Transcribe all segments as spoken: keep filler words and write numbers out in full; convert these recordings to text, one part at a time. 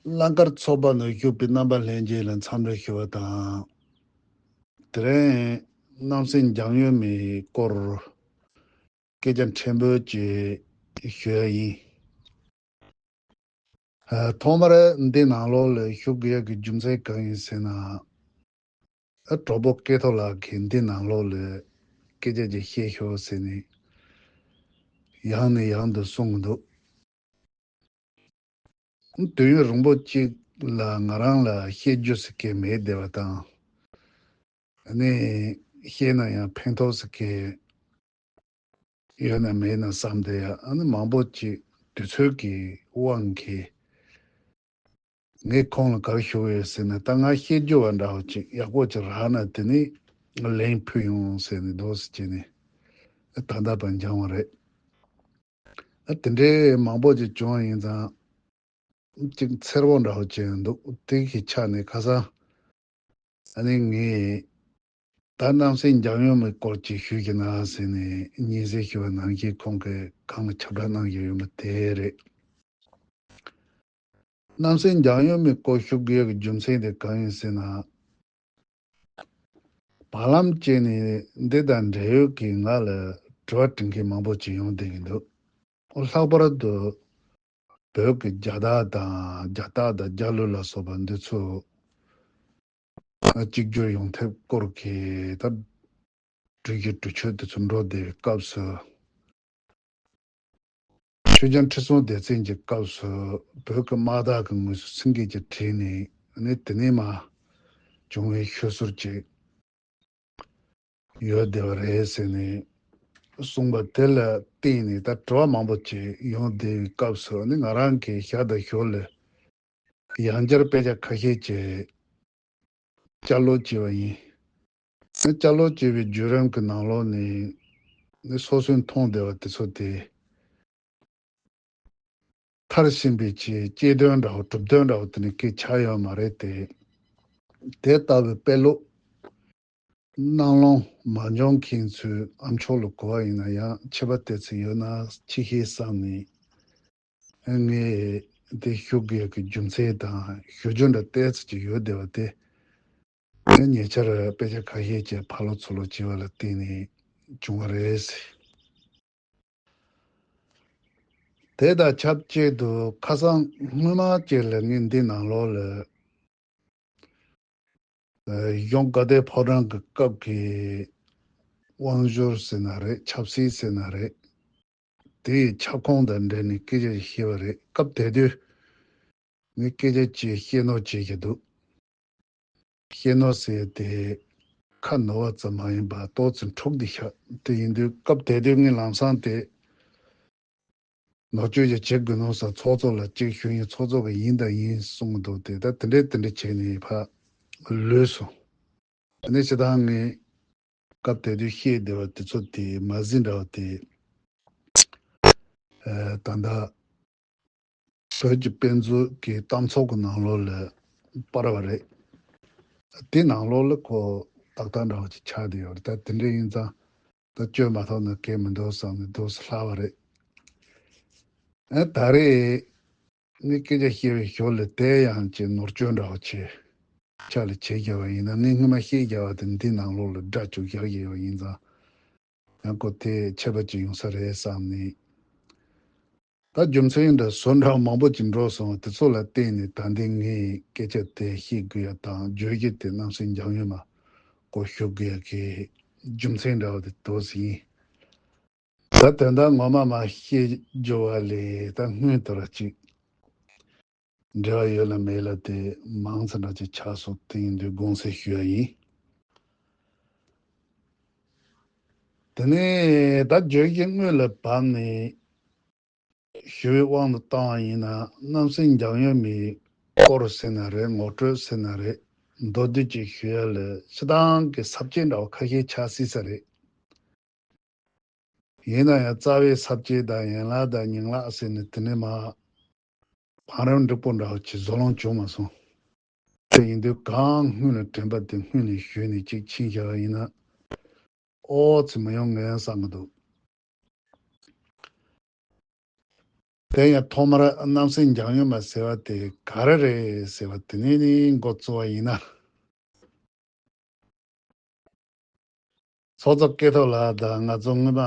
། ལང་ཀར་ཚོགས་པ་ནང་བཞུགས་པའི་རྣམ་པ་ལྷན་རྒྱས་ལ་འཚམས་འདྲི་ཞུ་བ་དང་། དེ་རིང་རྣམ་སྲས་འཇམ་དབྱངས་མའི་སྐོར་སྐད་ཆ་ཕྲན་བུ་ཅིག་ཞུ་ཡ་ཡིན། ཨ། ཐོག་མར་འདི་ནང་ལོགས་ལ་ཞུ་དགོས་ཡ་གི་རྒྱུ་མཚན་གང་ཡིན་ཟེར་ན། ཨ། གྲོགས་པོ་སྐལ་ཐོག་ལགས་ཀྱིས་འདི་ནང་ལོགས་ལ་སྐད་ཆ་ཅིག་བཤད་ཤོག་ཟེར་ནས་ཡང་ནས་ཡང་དུ་གསུང་གི་འདུག། དུས་ཡུན་རིང་པོ་གཅིག་ལ་ང་རང་ལ་བཤད་རྒྱུ་ཟེར་མཁན་མེད་བསྡད་པ་དང་། ཨ་ནི་བཤད་ན་ཡང་ཕན་ཐོགས་ཟེར་མཁན་ཡོད་ན་མེད་ན་བསམ་བསྡད་ཡ། ཨ་ནི་མང་པོ་ཅིག་དུས་ཚོད་ཀྱི་དབང་གིས་ངས་ཁོང་ལ་ག་རེ་ཞུ་གི་ཡོད་ཟེར་ན། ད་ང་བཤད་རྒྱུ་བ་འདྲ་བོ་ཅིག་ཡག་པོ་ཅིག་རག་ན་དེ་ནས་ལན་ཕུལ་ཡོང་ཟེར་ནས་འདུག་སེ་བྱས་ནས་ད་ལྟ་བར་འགྱངས་པ་རེད། ཨ། དེ་འདྲའི་མང་པོ་ཅིག་བྱུང་བ་ཡིན་ཙང་། ཅིག་འཚེར་པོ་འདྲ་བོ་བྱས་འདུག། དེ་གི་ཆ་ནས་ཁ་སང་ཨ་ནི་ངས་ད་རྣམ་སྲས་འཇམ་དབྱངས་མའི་སྐོར་ཅིག་ཞུས་ཀྱི་ན་ཟེར་ནས་སྙན་སེང་ཞུ་བ་ནང་བཞིན་ཁོང་གིས་གང་ལ་ཁྱབ་བསྒྲགས་གནང་བཞིན་ཡོད་པ་དེ་རེད། རྣམ་སྲས་འཇམ་དབྱངས་མའི་སྐོར་ཞུ་དགོས་ཀྱི་རྒྱུ་མཚན་དེ་གང་ཡིན་ཟེར་ན། བར་ལམ་བཅད་ནས་འདི་དང་འབྲེལ་ཡོད་ཀྱི་ང་ལ་དྲི་བ་དྲི་མཁན་མང་པོ་ཅིག་ཡོང་བསྡད་ཀྱི་འདུག། ལྷག་པར་དུ་བོད་ཀྱི་རྒྱ་སྟག་དང་རྒྱ་སྟག་དང་རྒྱ་ལོ་ལ་སོགས་པ་འདི་ཚོ་གཅིག་གྱུར་ཡོང་ཐབས་སྐོར་གྱི་ད་འགྲུལ་བཞུད་འགྲུལ་སྐྱོད་དེ་ཚོ་འགྲོ་བསྡད་པའི་སྐབས་སུ། ཆོས་རྒྱལ་ཁྲི་སྲོང་ལྡེ་བཙན་གྱི་སྐབས་སུ་བོད་ཀྱི་དམག་དར་གྱི་ངོས་སུ་སེང་གེ་ཅིག་བྲིས་ནས་ནི་དེ་ནས་མར་བྱུང་བའི་ཤོད་སྲོལ་ཅིག་ཡོད་བསྡད་པ་རེད་ཟེར་ནས་གསུངས་པ་དེ་ལ་བརྟེན་ནས་ད་དྲི་བ་མང་པོ་ཅིག་ཡོང་བསྡད་པའི་སྐབས་སུ་ནི་ང་རང་གིས་ཞར་དང་ཞོར་ལ་ཡང་བསྐྱར་དཔེ་ཆ་ཁ་ཤས་ཅིག་བསྐྱར་ཀློག་བྱས་པ་ཡིན། ནི་བསྐྱར་ཀློག་བྱས་པའི་བརྒྱུད་རིམ་གྱི་ནང་ལོགས་ནས་ནི་སོ་སོས་མཐོང་བསྡད་པ་དེ་ཚོ་དེ་མཐར་ཕྱིན་པའི་ཆེད་གཅེས་འདོན་འདྲ་བོ་གྲུབ་དོན་འདྲ་བོ་དེ་ནི་སྐད་ཆགས་ཡོད་མ་རེད་དེ། དེ་ལྟ་བུའི་དཔེ་ཀློག་གནང་ལོང་མ་འབྱུང་མཁན་ཚོས་ཨ་མཆོག་ལ་གོ་བ་ཡིན་ན་ཡང་ཆད་པ་དེ་ཚོ་ཡོད་ན་ཅི་ཤེས་བསམ་ནས། ངས་དེ་ཞུ་དགོས་ཀྱི་རྒྱུ་མཚན་དང་ཞུ་རྒྱུ་འདྲ་ཏོག་ཙམ་ཅིག་ཡོད་བསྡད་པ་དེ། ངས་ཉེ་ཆར་དཔེ་ཆ་ཁ་ཤས་ཅིག་ཕར་ལོག་ཚུར་ལོག་བྱས་པ་ལ་བརྟེན་ནས་བྱུང་བ་རེད། དེ་དང་ཆབས་ཅིག་ཏུ་ཁ་སང་སྔོན་མ་ཅིག་ལ་ངས་འདི་ནང་ལོགས་ལ་གཞུང་དགའ་ལྡན་ཕོ་བྲང་གི་སྐབས་ཀྱི་དབང་བསྒྱུར་ཟེར་ན་རེད། ཆབ་སྲིད་ཟེར་ན་རེད། དེའི་ཁྱབ་ཁོངས་དང་འབྲེལ་ནས་སྐད་ཆ་ཞིག་བཤད་པ་རེད། སྐབས་དེ་དུས་ངས་སྐད་ཆ་ཅིག་བཤད་ནོར་བྱེད་ཀྱི་འདུག། བཤད་ནོར་ཟེར་དེ་ཁ་ནོར་བ་ཙམ་མ་ཡིན་པར་ཏོག་ཙམ་འཁྲུག་བསྡད་ཤག། དེ་ཡིན་དུས་སྐབས་དེ་དུས་ངས་ལམ་སང་དེ་ནོར་བཅོས་ཅིག་བྱེད་དགོས་ནོ་ཟེར་ཚོགས་གཙོ་ལ་ཅིག་ཞུ་ཡིན། ཚོགས་གཙོ་གིས་ཡིན་དང་ཡིན་གསུངས་འདུག། དེ་ད་དེ་འདྲས་དེ་འདྲས་བྱས་ནས་ཕར་ལུས་སོང་། དེ་ནས་སྤྱིར་བཏང་ངས་སྐབས་དེ་དུས་བཤད་བསྡད་པ་དེ་ཚོ་དེ་མ་གཞི་འདྲ་བ་དེ། ཨ། ད་ལྟ་བོད་ཀྱི་དཔེ་མཛོད་ཀྱི་གཏམ་ཚོགས་ཀྱི་ནང་ལོགས་ལ་སྤར་བ་རེད། དེ་ནང་ལོགས་ལ་ཁོ་ཏག་ཏག་འདྲ་བ་ཅིག་ཆགས་བསྡད་ཡོད་རེད། ད་དེ་འདྲ་ཡིན་ཙང་ད་བཅོས་མ་ཐུབ་ན་གལ་མི་འདུག་བསམ་ནས་འདུག་སེ་ལྷག་པ་རེད། ཨ། ད་རེས་ངས་སྐད་ཆ་བཤད་པའི་ཞོར་ལ་དེ་ཡང་ཅིག་ནོར་བཅོས་འདྲ་བོ་བྱས་ཆ་ལ་བྱས་བརྒྱབ་པ་ཡིན་ན། ངས་སྔོན་མ་བཤད་བརྒྱབ་པ་དེ་འདི་ནང་ལོགས་ལ་སྒྲ་བཅུག་བཞག་བཞག་པ་ཡིན་ཙང་། ཡང་ཁོ་དེ་ཆད་པ་ཅིག་ཡོང་ས་རེད་བསམ་ནས། ད་རྒྱུ་མཚན་འདྲ་བཟོ་འདྲ་མང་པོ་ཅིག་འགྲོ་སོང་། དེ་ཚོ་ལ་བརྟེན་ནས་ད་འདི་ངས་སྐད་ཆ་དེ་བཤད་དགོས་ཡ་དང་བརྗོད་གཞི་དེ་རྣམ་སྲས་འཇམ་དབྱངས་མ་སྐོར་ཞུ་དགོས་ཡ་གི་རྒྱུ་མཚན་འདྲ་བ་དེ་འདུག་སེ་ཡིན། ད་དོན་དག་ངོ་མ་མར་བཤད་རྒྱུ་བ་ལས་ད་སྔོན་དུ་ར་ཅིག་འབྲེལ་བ་ཡོད་ལ་མེད་ལ་དེ་མང་ཙམ་འདྲ་ཅིག་ཆགས་སོང་། དེ་ཡིན་དུས་དགོངས་སེལ་ཞུ་ཡ་ཡིན། དེ་ནས་ད་བརྗོད་གཞི་དངོས་ལ་བབས་ནས་ཞུ་བའི་དབང་དུ་བཏང་བ་ཡིན་ན། རྣམ་སྲས་འཇམ་དབྱངས་མའི་སྐོར་ཟེར་ན་རེད། ངོ་སྤྲོད་ཟེར་ན་རེད། མདོར་བསྡུས་ཅིག་ཞུ་ཡ་ལ་སྤྱིར་བཏང་གི་ས་བཅད་འདྲ་བ་ཁ་ཤས་ཆགས་སྲིད་ས་རེད། ཡིན་ན་ཡང་རྩ་བའི་ས་བཅད་དང་ཡན་ལག་དང་ཉིང་ལག་ཟེར་ནས་དེ་ནས་མར་བང་རིམ་འགྲིག་པོ་འདྲ་བ་ཅིག་བཟོ་ལོང་བྱུང་མ་སོང་། དེ་ཡིན་དུས་གང་སྔོན་ལ་དྲན་པ་དེ་སྔོན་ནས་ཞུས་ནས་ཅིག་ཕྱིན་བཞག་པ་ཡིན་ན་ཨོ་ཙི་མི་ཡོང་ངས་བསམ་གྱི་འདུག། དེ་ཡང་ཐོག་མར་རྣམ་སྲས་འཇམ་ཡུམ་མ་ཟེར་བ་དེ་ག་རེ་རེད་ཟེར་བ་དེ་ནས་ནི་འགོ་བཙུགས་པ་ཡིན་ན། ཚོགས་གཙོ་སྐལ་ཐོག་ལགས་དང་ང་ཚོ་སྔོན་མ་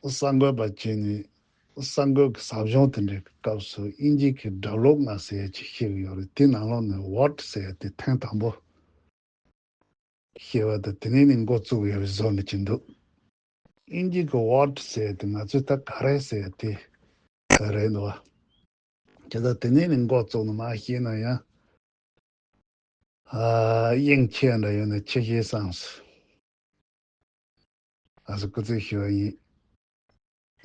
གསར་འགོད་པ་བྱས་ནས་གསར་འགོད་ཀྱི་ཟབ་སྦྱོང་དེ་འདྲའི་སྐབས་སུ་དབྱིན་ཇི་གི་སྒྲ་ལོག་ལྔ་ཟེར་ཡ་ཅིག་ཤེས་ཀྱི་ཡོད་རེད། དེ་ནང་ལོགས་ནས་ཝོཊ་ཟེར་ཡ་དེ་ཐེངས་དང་པོ་ཤེས་པ་དང་དེ་ནས་ནི་འགོ་བཙུགས་ཡོད་པའི་བཟོ་འདྲ་ཅིག་འདུག་དབྱིན་ཇི་གི་ཝོཊ་ཟེར་ཡ་དེ་ང་ཚོས་ད་ག་རེ་ཟེར་ཡ་དེ་རེད་འདུག་བ། བྱས་ཙང་དེ་ནས་ནི་འགོ་བཙུགས་ནས་མར་བཤད་ན་ཡང་། ཨ། དབྱིངས་ཆེ་འདྲ་ཡོད་ན་ཆེ་ཤེས་བསམས། ཨ་ཟེར་སྐུ་རྩེད་ཞུ་བ་ཡིན།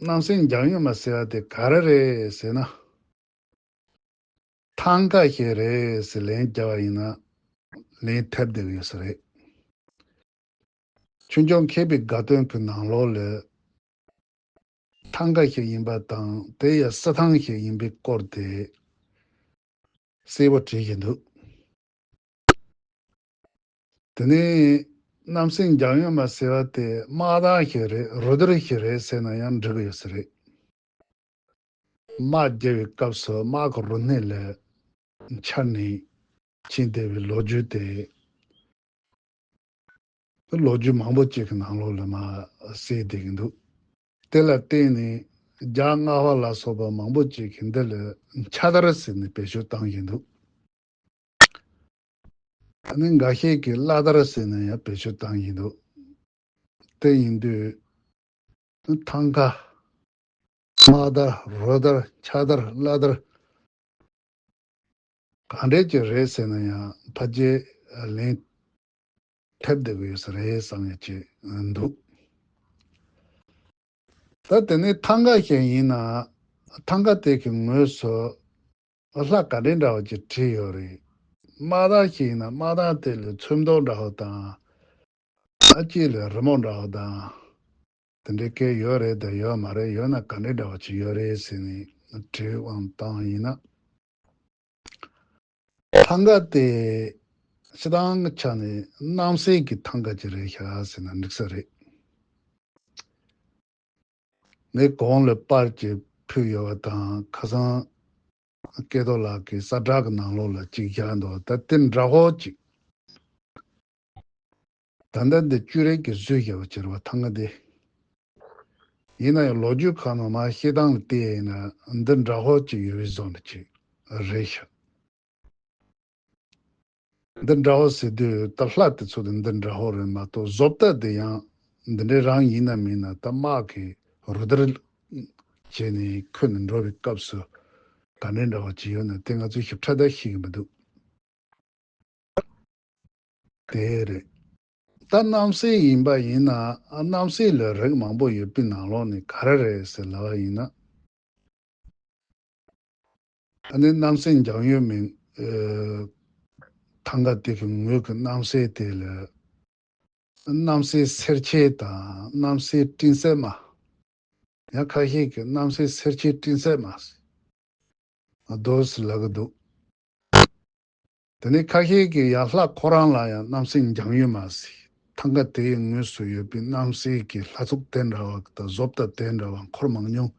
རྣམ་སྲས་འཇམ་ཡུམ་མ་ཟེར་བ་དེ་ག་རེ་རེད་ཟེར་ན། ཐང་ག་ཞིག་རེད་ཟེར་ལན་བརྒྱབ་པ་ཡིན་ན་ལན་ཐེབས་བསྡད་ཡོད་ས་རེད། ཆོས་འབྱུང་མཁས་པའི་དགའ་སྟོན་གྱི་ནང་ལོགས་ལ་ཐང་ག་ཞིག་ཡིན་པ་དང་དེ་ཡང་སི་ཐང་ཞིག་ཡིན་པའི་སྐོར་དེ་གསལ་པོ་བྲིས་བཞིན་འདུག་དེ་ནས་རྣམ་སྲས་འཇམ་ཡུམ་མ་ཟེར་བ་དེ་དམག་དར་ཞིག་རེད། རུ་དར་ཞིག་རེད་ཟེར་ན་ཡང་འགྲིག་གི་ཡོད་ས་རེད། དམག་རྒྱག་པའི་སྐབས་སུ་དམག་གི་རུ་སྣེ་ལ་འཕྱར་ནས་ཕྱིན་བསྡད་པའི་ལོ་རྒྱུས་དེ། ལོ་རྒྱུས་མང་པོ་ཅིག་གི་ནང་ལོགས་ལ་མར་གསལ་བསྡད་ཀྱི་འདུག་དེ་ལ་བརྟེན་ནས་རྒྱ་སྔ་བ་ལ་སོགས་པ་མང་པོ་ཅིག་གིས་འདི་ལ་འཕྱར་དར་ཟེར་ནས་བེད་སྤྱོད་བཏང་བཞིན་འདུག་ཨ་ནི་འགའ་ཤས་ཀྱིས་བླ་དར་ཟེར་ནས་ཡང་བེད་སྤྱོད་བཏང་བཞིན་འདུག་དེ་ཡིན་དུས་ཐང་ག་དམག་དར། རུ་དར། འཕྱར་དར། བླ་དར། གང་འདྲས་ཀྱི་རེད་ཟེར་ན་ཡང་ཕལ་ཆེར་ལན་ཐེབས་བསྡད་ཀྱི་ཡོད་ས་རེད་བསམ་ཡ་ཅིག་འདུག་ད་དེ་ནས་ཐང་ག་ཞིག་ཡིན་ན་ཐང་ག་དེ་གི་ངོས་སུ་ལྷ་ག་འདྲས་འདྲ་བ་ཅིག་བྲིས་ཡོད་རེད། དམག་དར་ཞིག་ཡིན་ན་དམག་དར་དེ་ལ་ཚོན་མདོག་འདྲ་བ་དང་། ཨ། དཀྱིལ་ལ་རི་མོ་འདྲ་བ་དང་། དེ་འདྲའི་སྐད་ཡོད་རེད་དང་ཡོད་མ་རེད། ཡོད་ན་ག་འདྲའི་འདྲ་བ་ཅིག་ཡོད་རེད་ཟེར་ནས་དྲི་བ་བཏང་བ་ཡིན་ན། ཐང་ག་དེ་སྤྱིར་བཏང་གི་ཆ་ནས་རྣམ་སྲས་ཀྱི་ཐང་ག་ཅིག་རེད་ཤག་ཟེར་ན་འགྲིག་ས་རེད། ངས་གོང་ལ་པར་ཅིག་ཕུལ་ཡོད་པ་དང་། ཁ་སང་སྐལ་རྡོར་ལགས་ཀྱིས་གསལ་བསྒྲགས་ཀྱི་ནང་ལོགས་ལ་ཅིག་བཞག་འདུག་ད་དེ་འདྲ་བོ་ཅིག་ད་ལྟ་འདི་བཅུ་རེ་གི་བཟོས་བཞག་པ་ཅིག་རེད་པ། ཐང་ག་དེ། ཡིན་ན་ཡང་ལོ་རྒྱུས་ཁག་ནང་མར་བཤད་སྟངས་ལ་བལྟས་ཡིན་ན་འདི་འདྲ་བོ་ཅིག་ཡོད་པའི་བཟོ་འདྲ་ཅིག་རེད་ཤག་འདི་འདྲ་བོ་ཟེར་དུས་ད་ལྷ་དེ་ཚོ་དེ་འདི་འདྲ་བོ་རེད་མ་གཏོགས། བཟོ་ལྟ་དེ་ཡང་འདི་འདྲའི་རང་ཡིན་ན་མིན་ན། ད་དམག་གིས་རུ་དར་བྱས་ནས་ཁོད་ནས་འགྲོ་བའི་སྐབས་སུ་ག་འདྲའི་འདྲ་བ་ཅིག་ཡོད་ན་དེ་ང་ཚོས་ཞིབ་ཕྲ་ད་ཤེས་ཀྱི་མི་འདུག་དེ་རེད། ད་རྣམ་སྲས་ཡིན་པ་ཡིན་ན། རྣམ་སྲས་ལ་རིགས་མང་པོ་ཡོད་པའི་ནང་ལོགས་ནས་ག་རེ་རེད་ཟེར་ལབ་པ་ཡིན་ན། ཨ་ནི་རྣམ་སྲས་འཇམ་ཡུམ་མའི་ཐང་ག་དེ་གི་ངོས་ཀྱི་རྣམ་སྲས་དེ་ལ་རྣམ་སྲས་སེར་ཆེན་དང་རྣམ་སྲས་སྤྲིན་སྲེག་མ། ཡང་ཁ་ཤས་ཀྱིས་རྣམ་སྲས་སེར་ཆེན་སྤྲིན་སྲེག་མ་ཟེར། རྡོ་ཟེར་ལབ་ཀྱི་འདུག་དེ་ནས་ཁ་ཤས་ཀྱིས་ཡང་ལྷ་ཁོ་རང་ལ་ཡང་རྣམ་སྲས་འཇམ་ཡུམ་མ་ཟེར། ཐང་ག་དེའི་ངོས་སུ་ཡོད་པའི་རྣམ་སྲས་ཀྱི་ལྷ་ཚོགས་དེ་འདྲ་བ་དང་། བཟོ་ལྟ་དེ་འདྲ་བ། འཁོར་མང་ཉུང་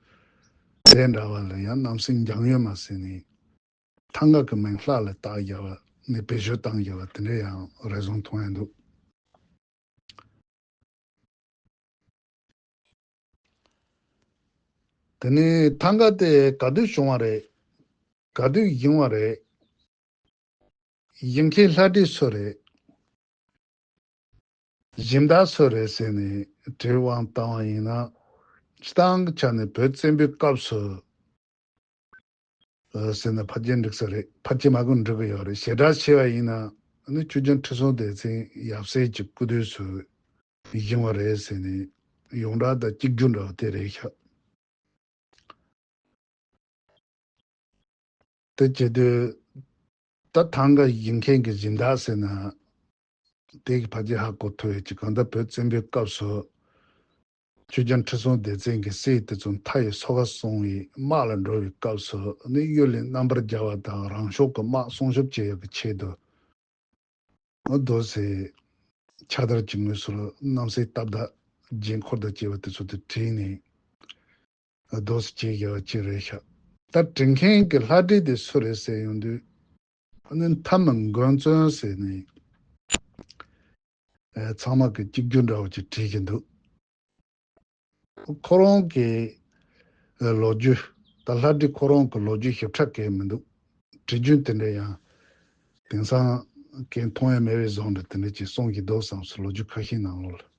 དེ་འདྲ་བ་ལ་ཡང་རྣམ་སྲས་འཇམ་ཡུམ་མ་ཟེར་ནས་ཐང་ག་གི་མིང་ལྷ་ལ་བཏགས་བཞག་པ་ནས་བེད་སྤྱོད་བཏང་བཞག་པ་དེ་འདྲ་ཡང་རེ་ཟུང་མཐོང་ཡ་འདུག་དེ་ནས་ཐང་ག་དེ་ག་དུས་བྱུང་བ་རེད། ག་དུས་བཞེངས་པ་རེད། བཞེངས་མཁན་ལྷ་བྲིས་སུ་རེད། སྦྱིན་བདག་སུ་རེད་ཟེར་ནས་དྲི་བ་བཏང་བ་ཡིན་ན། སྤྱིར་བཏང་གི་ཆ་ནས་བོད་བཙན་པོའི་སྐབས་སུ་ཟེར་ན་ཕལ་ཆེར་འགྲིག་ས་རེད། ཕལ་ཆེར་མ་གོ་འགྲིག་གི་ཡོད་རེད། ཞེ་དྲག་ཆེ་བ་ཡིན་ན་ནི་ཆོས་རྒྱལ་ཁྲི་སྲོང་ལྡེ་བཙན་ཡབ་སྲས་ཀྱི་སྐུ་དུས་སུ་བཞེངས་པ་རེད་ཟེར་ནས་ཡོངས་གྲགས་དང་གཅིག་གྱུར་འདྲ་བ་དེ་རེད་ཤག་དེ་བྱེད་དུས་ད་ཐང་ག་བཞེངས་མཁན་གྱི་སྦྱིན་བདག་ཟེར་ན་དེ་གི་ཕལ་ཆེར་ཧ་གོ་ཐུབ་ཡོད་ཀྱི། གང་ལྟར་བོད་བཙན་པོའི་སྐབས་སུ་ཆོས་རྒྱལ་ཁྲི་སྲོང་ལྡེ་བཙན་གྱི་སྲས་དེ་ཚོ་མཐའ་ཡས་སོ་ཁ་སོང་བའི་དམག་ལ་འགྲོ་བའི་སྐབས་སུ་ནི་གཡུལ་ལས་རྣམ་པར་རྒྱལ་བ་དང་རང་ཕྱོགས་ཀྱི་དམག་སྲུང་སྐྱོབ་བྱེད་ཡག་གི་ཆེད་དུ། རྡོ་ཟེར་ཕྱག་དར་གྱི་ངོས་སུ་རྣམ་སྲས་སྟབས་བདེ་རྒྱན་འཁོར་དང་བཅས་པ་དེ་ཚོ་དེ་བྲིས་ནས། རྡོ་སུ་བྱེད་ཡག་ཅིག་རེད་ཤག་ད་འབྲི་མཁན་གྱི་ལྷ་བྲིས་དེ་སུ་རེད་ཟེར་ཡོང་དུས། ཨ་ནི་མཐའ་མ་མགོན་བཙུན་ཟེར་ནས། ཨེ། ཚང་མ་གི་གཅིག་གྱུར་འདྲ་བོ་ཅིག་བྲིས་ཀྱི་འདུག་ཁོ་རང་གི་ཨེ། ལོ་རྒྱུས། ད་ལྷ་བྲིས་ཁོ་རང་གི་ལོ་རྒྱུས་ཞིབ་ཕྲ་གང་ཡང་མི་འདུག་བྲིས་རྒྱུན་དེ་འདྲ་ཡང་དེང་སང་གང་མཐོང་ཡ་མེད་པའི་བཟོ་འདྲ་དེ་འདྲ་ཅིག་གསུང་གི་འདུག་བསམ་སོང་། ལོ་རྒྱུས་ཁ་ཤས་ནང་ལོགས་ལ།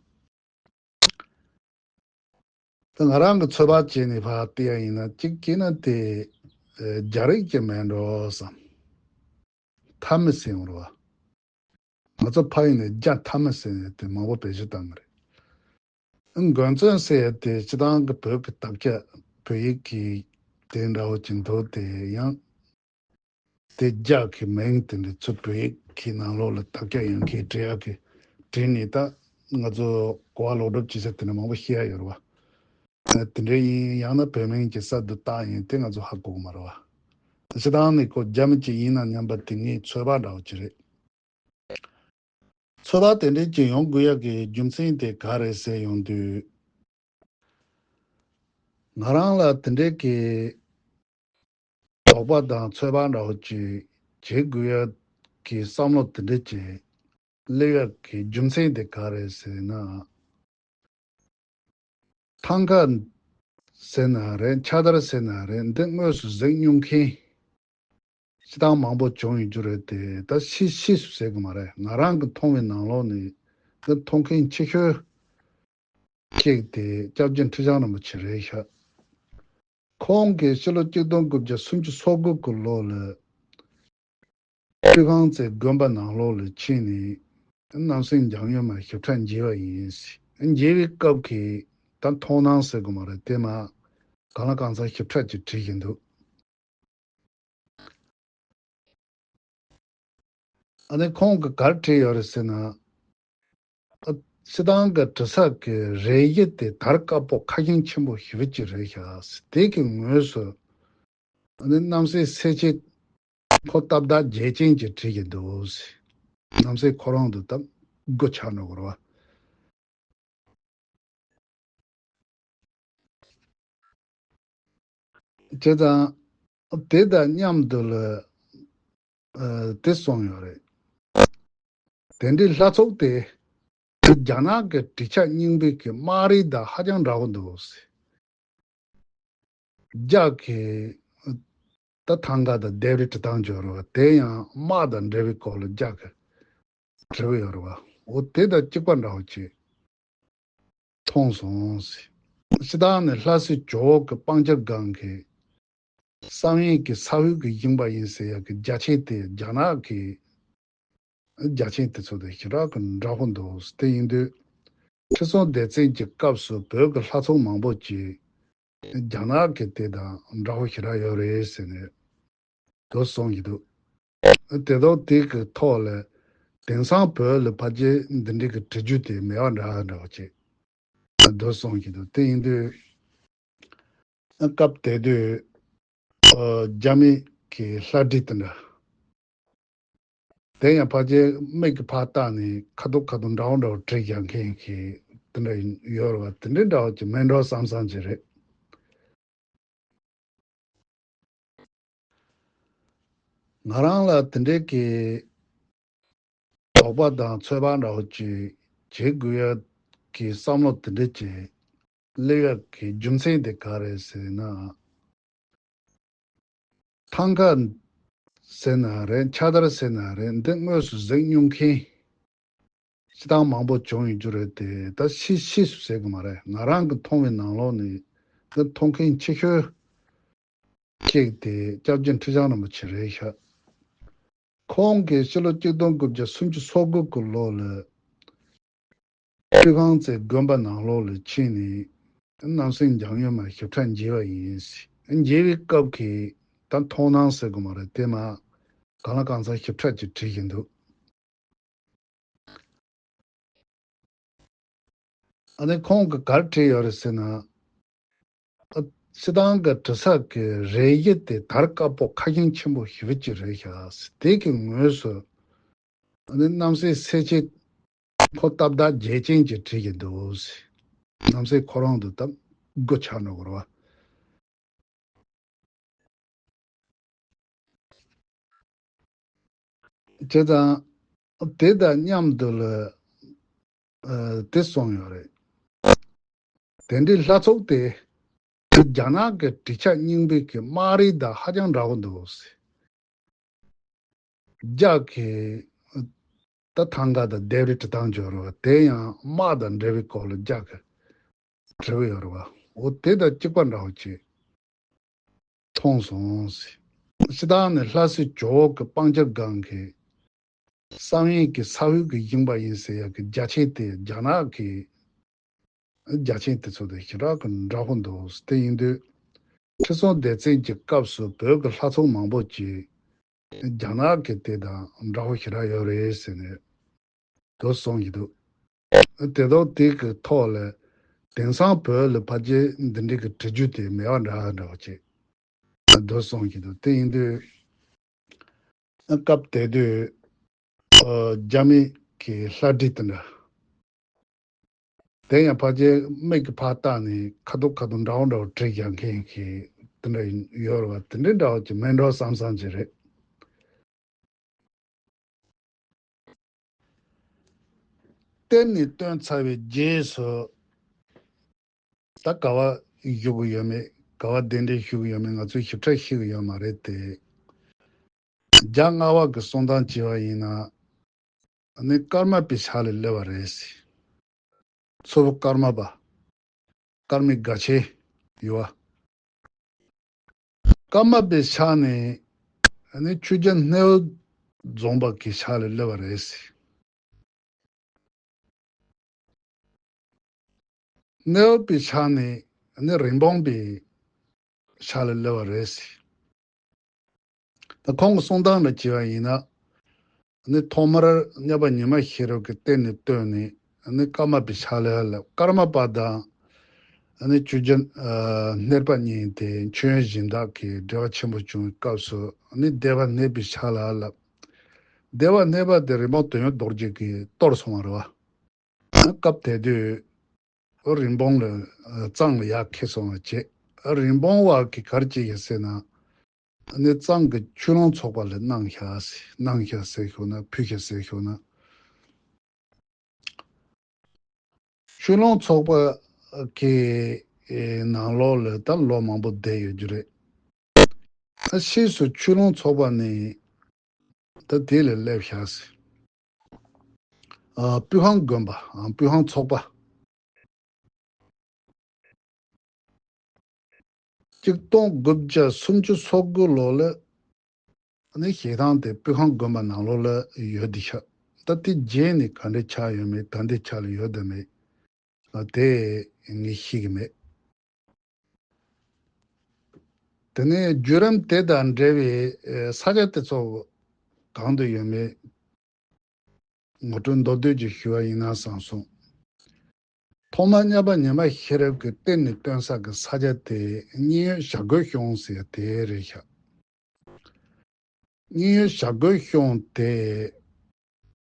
ད་ང་རང་གི་ཚོད་དཔག་བྱས་ནས་ཕར་བལྟས་ཡ་ཡིན་ན། གཅིག་བྱས་ན་དེ་ཨེ། རྒྱ་རིགས་ཀྱི་མིང་འགྲོ་བསམ། མཐའ་མི་ཟེར་ཡོང་རེད་བ། ང་ཚོ་ཕ་ཡུལ་ནས་རྒྱ་མཐའ་མི་ཟེར་ནས་དེ་མང་པོ་བེད་སྤྱོད་བཏང་གི་རེད། མགོན་བཙུན་ཟེར་ཡ་དེ་སྤྱིར་བཏང་གི་བོད་ཀྱི་དག་ཆ། བོད་ཡིག་གི་དེ་འདྲ་བོ་ཅིག་འདུག་དེ་ཡང་དེ་རྒྱ་གི་མིང་དེ་འདྲ་ཚུར་བོད་ཡིག་གི་ནང་ལོགས་ལ་དག་ཆ་ཡང་གི་བྲིས་ཡག་གི་བྲིས་ནས། ད་ང་ཚོ་གོ་བ་ལོག་སྒྲུབ་བྱེད་ས་དེ་འདྲ་མང་པོ་ཤེས་ཡ་ཡོད་རེད་བ། དེ་འདྲ་ཡིན། ཡང་ན་བོད་མིང་གི་གསར་དུ་བཏགས་ཡིན། དེ་ང་ཚོ་ཧ་གོ་གི་མ་རེད་བ། ད་སྤྱིར་བཏང་ནས་ཁོ་རྒྱ་མི་གཅིག་ཡིན་ན་སྙམ་པ་དེ་ངའི་ཚོད་དཔག་འདྲ་བོ་ཅིག་རེད། ཚོད་དཔག་དེ་འདྲའི་ཅིག་ཡོང་དགོས་ཡག་གི་རྒྱུ་མཚན་དེ་ག་རེ་ཟེར་ཡོང་དུས། ང་རང་ལ་དེ་འདྲའི་གི་དོགས་པ་དང་ཚོད་དཔག་འདྲ་བོ་ཅིག་བྱེད་དགོས་ཡག་གི་བསམ་བློ་དེ་འདྲ་ཅིག་སླེབས་ཡག་གི་རྒྱུ་མཚན་དེ་ག་རེ་ཟེར་ན། ཐང་ག་ཟེར་ན་རེད། ཕྱག་དར་ཟེར་ན་རེད། འདི་དངོས་སུ་གཟིགས་མྱོང་མཁན་སྤྱིར་བཏང་མང་པོ་བྱུང་ཡོད་རྒྱུ་རེད་དེ། ད་ཕྱིས་ཕྱིས་སུ་ཟེར་གི་མ་རེད། ང་རང་གི་མཐོང་བའི་ནང་ལོགས་ནས་འདི་མཐོང་མཁན་ཆེ་ཤོས་གཅིག་དེ་སྐྱབས་རྗེ་ཁྲི་བྱང་རིན་པོ་ཆེ་རེད་ཤག་ཁོང་གིས་ཕྱི་ལོ་གཅིག་སྟོང་དགུ་བརྒྱ་སུམ་ཅུ་སོ་དགུ་གི་ལོ་ལ་སྤུ་ཁང་རྩེ་དགོན་པ་ནང་ལོགས་ལ་ཕྱིན་ནས་རྣམ་སྲས་འཇམ་དབྱངས་མ་ཞིབ་ཕྲ་མཇལ་བ་ཡིན། མཇལ་བའི་སྐབས་ཀྱི་ད་མཐོང་སྣང་ཟེར་དགོས་མ་རེད། དེ་མ་གང་ལ་གང་འཚམ་ཞིབ་ཕྲ་ཅིག་བྲིས་ཀྱི་འདུག་ཨ་ནི་ཁོང་གིས་ག་རེ་བྲིས་ཡོད་རེད་ཟེར་ན། ཨ། སྤྱིར་བཏང་གི་བྲི་ས་གི་རས་གཞི་དེ་དར་དཀར་པོ་ཁ་ཞེང་ཆེན་པོ་ཞེ་པོ་ཅིག་རེད་ཤག་དེ་གི་ངོས་སུ་ཨ་ནི་རྣམ་སྲས་སེ་བྱེད་ཁོ་སྟབས་བདེ་བྱེད་ཅན་ཅིག་བྲིས་ཀྱི་འདུག་རྣམ་སྲས་ཁོ་རང་དུ་སྟབས་སྒོ་ཆགས་འགྲོ་གི་རེད་བ། བྱས་ཙང་དེ་དང་མཉམ་དུ་ལ། ཨ། དེ་གསུངས་ཡོད་རེད། དེ་འདྲའི་ལྷ་ཚོགས་དེ་རྒྱ་ནག་གི་བྲིས་ཆ་རྙིང་པའི་གི་དམག་རིས་དང་ཧ་ཅང་འདྲ་བོ་འདུག་རྒྱ་གི་ད་ཐང་ག་དང་ལྡེབས་རིས་བྲིས་སྟངས་ཅིག་ཡོད་རེད་བ། དེ་ཡང་དམག་དང་འབྲེལ་བའི་སྐོར་ལ་རྒྱ་གི་བྲིས་པ་ཡོད་རེད་བ། འོ་དེ་དང་གཅིག་པ་འདྲ་བོ་ཅིག་མཐོང་སོང་ཟེར། སྤྱིར་བཏང་ནས་ལྷ་སྲས་ཇོ་བོ་གི་སྤང་བྱ་སྒང་གི་བསམ་ཡས་ཀྱི་ས་འོག་གི་ཞིང་པ་ཡིན་ཟེར་ཡག་གི་རྒྱ་ཆེན་དེ་རྒྱ་ནག་གི་རྒྱ་ཆེན་དེ་ཚོ་དང་ཞེ་དྲག་གི་འདྲ་པོ་འདུག་དེ་ཡིན་དུས་ཁྲི་སྲོང་ལྡེ་བཙན་གྱི་སྐབས་སུ་བོད་ཀྱི་ལྷ་ཚོགས་མང་པོ་ཅིག་རྒྱ་ནག་གི་དེ་དང་འདྲ་པོ་ཞེ་དྲག་ཡོད་རེད་ཟེར་ནས་དེ་གསུངས་ཀྱི་འདུག་དེ་དང་དེ་གི་ཐོག་ལ་དེང་སང་བོད་ལ་ཕལ་ཆེར་འདི་འདྲའི་གི་བྲིས་རྒྱུ་དེ་མེད་པ་འདྲ་འདྲ་པོ་ཅིག་དེ་གསུངས་ཀྱི་འདུག་དེ་ཡིན་དུས་སྐབས་དེ་དུས་ཨ། རྒྱ་མི་གི་ལྷ་བྲིས་དེ་འདྲ། དེ་ཡང་ཕལ་ཆེར་མིག་གིས་ཕར་བལྟས་ནས་ཁ་ཐུག་ཁ་ཐུག་འདྲ་པོ་འདྲ་པོ་བྲིས་རྒྱག་མཁན་གྱི་དེ་འདྲ་ཡོད་རེད་བ། དེ་འདྲའི་འདྲ་པོ་ཅིག་མིན་འགྲོ་བསམ་བསམ་ཅིག་རེད། ང་རང་ལ་དེ་འདྲའི་གི་དོགས་པ་དང་ཚོད་དཔག་འདྲ་པོ་ཅིག་བྱེད་དགོས་ཡག་གི་བསམ་བློ་དེ་འདྲ་ཅིག་སླེབས་ཡག་གི་རྒྱུ་མཚན་དེ་ག་རེད་ཟེར་ན། ཐང་ག་ཟེར་ན་རེད། ཕྱག་དར་ཟེར་ན་རེད། འདི་དངོས་སུ་གཟིགས་མྱོང་མཁན་སྤྱིར་བཏང་མང་པོ་བྱུང་ཡོད་རྒྱུ་རེད་དེ། ད་ཕྱིས་ཕྱིས་སུ་ཟེར་གི་མ་རེད། ང་རང་གི་མཐོང་བའི་ནང་ལོགས་ནས་འདི་མཐོང་མཁན་ཆེ་ཤོས་གཅིག་དེ་སྐྱབས་རྗེ་ཁྲི་བྱང་རིན་པོ་ཆེ་རེད་ཤག་ཁོང་གིས་ཕྱི་ལོ་གཅིག་སྟོང་དགུ་བརྒྱ་སུམ་ཅུ་སོ་དགུ་གི་ལོ་ལ་སྤུ་ཁང་རྩེ་དགོན་པ་ནང་ལོགས་ལ་ཕྱིན་ནས་རྣམ་སྲས་འཇམ་དབྱངས་མ་ཞིབ་ཕྲ་མཇལ་བ་ཡིན། མཇལ་བའི་སྐབས་ཀྱི་ད་མཐོང་སྣང་ཟེར་དགོས་མ་རེད། དེ་མ་གང་ལ་གང་འཚམ་ཞིབ་ཕྲ་ཅིག་བྲིས་ཀྱི་འདུག་ཨ་ནི་ཁོང་གིས་ག་རེ་བྲིས་ཡོད་རེད་ཟེར་ན། ཨ། སྤྱིར་བཏང་གི་བྲི་ས་གི་རས་གཞི་དེ་དར་དཀར་པོ་ཁ་ཞེང་ཆེན་པོ་ཞེ་པོ་ཅིག་རེད་ཤག་དེ་གི་ངོས་སུ་ཨ་ནི་རྣམ་སྲས་སེ་བྱེད་ཁོ་སྟབས་བདེ་བྱེད་ཅན་ཅིག་བྲིས་ཀྱི་འདུག་རྣམ་སྲས་ཁོ་རང་དུ་སྟབས་སྒོ་ཆགས་འགྲོ་གི་རེད་བ། བྱས་ཙང་དེ་དང་མཉམ་དུ་ལ་ཨ་དེ་གསུངས་ཡོད་རེད། དེ་འདྲའི་ལྷ་ཚོགས་དེ་རྒྱ་ནག་གི་གྲི་ཆབ་རྙིང་པའི་གི་དམག་རིགས་དང་ཧ་ཅང་འདྲ་བོ་འདུག་ཟེར། རྒྱ་གི་ད་ཐང་ག་དང་ལྡེབས་རིས་འབྲི་སྟངས་སྦྱོར་བ་དེ་ཡང་དམག་དང་འབྲེལ་བའི་སྐོར་ལ་རྒྱ་གི་འབྲི་བ་ཡོད་རེད་བ། འོ་དེ་དང་གཅིག་པ་འདྲ་བོ་ཅིག་མཐོང་སོང་ཟེར། སྤྱིར་བཏང་ནས་ལྷ་སའི་ཇོ་བོ་གི་སྤང་ཁྱབ་སྒང་གི་བསམ་ཡས་ཀྱི་ས་ཧུད་ཀྱི་ཞིང་པ་ཡིན་ཟེར་ཡག་གི་རྒྱ་ཆེན་དེ་རྒྱ་ནག་གི་རྒྱ་ཆེན་དེ་ཚོ་དང་ཞེ་དྲག་གི་འདྲ་པོ་འདུག་དེ་ཡིན་དུས་ཁྲི་སྲོང་ལྡེ་བཙན་གྱི་སྐབས་སུ་བོད་ཀྱི་ལྷ་ཚོགས་མང་པོ་ཅིག་རྒྱ་ནག་གི་དེ་དང་འདྲ་པོ་ཞེ་དྲག་ཡོད་རེད་ཟེར་ནས་དེ་གསུང་གི་འདུག་དེ་དང་དེ་གི་ཐོག་ལ་དེང་སང་བོད་ལ་ཕལ་ཆེར་འདི་འདྲའི་གི་འབྲི་རྒྱུ་དེ་མེད་པ་འདྲ་འདྲ་བ་ཅིག་དེ་གསུང་གི་འདུག་དེ་ཡིན་དུས། སྐབས་དེ་དུས་ཨ་རྒྱ་མི་གི་ལྷ་བྲིས་དེ་འདྲ། དེ་ཡང་ཕལ་ཆེར་མིག་གིས་ཕར་བལྟས་ནས་ཁ་ཐུག་ཁ་ཐུག་འདྲ་བོ་འདྲ་བོ་བྲིས་རྒྱག་མཁན་གྱི་དེ་འདྲ་ཡོད་རེད་བ། དེ་འདྲའི་འདྲ་བོ་ཅིག་མིན་འགྲོ་བསམ་བསམ་ཅིག་རེད། གཏེར་ནས་བཏོན་ཚར་བའི་རྗེས་སུ། ད་ག་བ་བཞུགས་ཀྱི་ཡོད་མེད། ག་བ་གདན་འདྲེན་ཞུ་གི་ཡོད་མེད་ང་ཚོས་ཞིབ་ཕྲ་ཤེས་ཀྱི་ཡོད་མ་རེད་དེ། རྒྱ་སྔ་བ་གི་གསུང་སྟངས་བྱས་པ་ཡིན་ན། ནི་ཀརྨ་པའི་ཕྱག་ལ་སླེབས་པ་རེད་ཟེར། མཚོ་བོད་ཀརྨ་པ། ཀརྨའི་དགའ་ཆེན་ཡོད་པ། ཀརྨ་པའི་ཕྱག་ནས་ནི་ཆོས་རྒྱལ་སྣེའུ་རྫོང་པ་གི་ཕྱག་ལ་སླེབས་པ་རེད་ཟེར། སྣེའུ་པའི་ཕྱག་ནས་ནི་རིན་སྤུངས་པའི་ཕྱག་ལ་སླེབས་པ་རེད་ཟེར། ད་ཁོང་གི་གསུང་སྟངས་ལ་བྱས་པ་ཡིན་ན། ནི་ཐོག་མར་གཉའ་པ་ཉི་མ་ཤེས་རབ་ཀྱི་གཏེར་ནས་བཏོན་ནས་ནི་ཀརྨ་པའི་ཕྱག་ལ་སླེབས། ཀརྨ་པ་དང་ནི་ཆོས་རྒྱལ་ཨ་སྣེར་པ་གཉིས་དེ་མཆོད་ཡོན་སྦྱིན་བདག་གི་འབྲེལ་བ་ཆེན་པོ་བྱུང་བའི་སྐབས་སུ་ནི་སྡེ་པ་སྣེར་པའི་ཕྱག་ལ་སླེབས། སྡེ་པ་སྣེར་པ་དེ་རིན་སྤུངས་དོན་ཡོད་རྡོ་རྗེ་གིས་གཏོར་སོང་བ་རེད་བ། སྐབས་དེ་དུས་རིན་སྤུངས་ལ་གཙང་ལ་ཡར་འཁྱེར་སོང་བ་བྱས། རིན་སྤུངས་པ་གིས་ག་རེ་བྱས་ཡོད་ཟེར་ན། ནི་གཙང་གི་ཆོས་ལུང་ཚོགས་པ་ལ་གནང་བཞག་ཟེར། གནང་བཞག་ཟེར་ཞུ་ན། ཕུལ་བཞག་ཟེར་ཞུ་ན། ཆོས་ལུང་ཚོགས་པ་གི་ནང་ལོགས་ལ་ད་ལོ་མང་པོ་བསྡད་ཡོད་རྒྱུ་རེད། ཕྱིས་སུ་ཆོས་ལུང་ཚོགས་པ་ནས་ད་དེ་ལ་སླེབས་བཞག་ཟེར། ཨ། སྤུས་ཧང་དགོན་པ། ཨ། སྤུས་ཧང་ཚོགས་པ། གཅིག་སྟོང་དགུ་བརྒྱ་སུམ་ཅུ་སོ་དགུ་ལོ་ལ་ནི་ཞལ་ཐང་དེ་སྤུས་ཧང་དགོན་པ་ནང་ལོགས་ལ་ཡོད་དེ་ཤག་ད་དེ་རྗེས་ནས་ག་འདྲའི་ཆགས་ཡོད་མེད། ད་ལྟའི་ཆ་ལ་ཡོད་དམ་མེད། ཨ། དེ་ངས་ཤེས་ཀྱི་མེད། དེ་ནས་བརྒྱུད་རིམ་དེ་དང་འབྲེལ་བའི་ས་ཆ་དེ་ཚོ་གང་དུ་ཡོད་མེད་ངོ་སྤྲོད་མདོར་བསྡུས་ཀྱིས་ཞུ་བ་ཡིན་ན་བསམ་སོང་། ཐོག་མར་གཉའ་པ་ཉི་མ་ཤེས་རབ་ཀྱི་གཏེར་ནས་བཏོན་ས་གི་ས་ཆ་དེ་མཉན་ཡོད་བྱ་རྒོད་གཤོང་ཟེར་དེ་རེད་ཤག་མཉན་ཡོད་བྱ་རྒོད་གཤོང་དེ་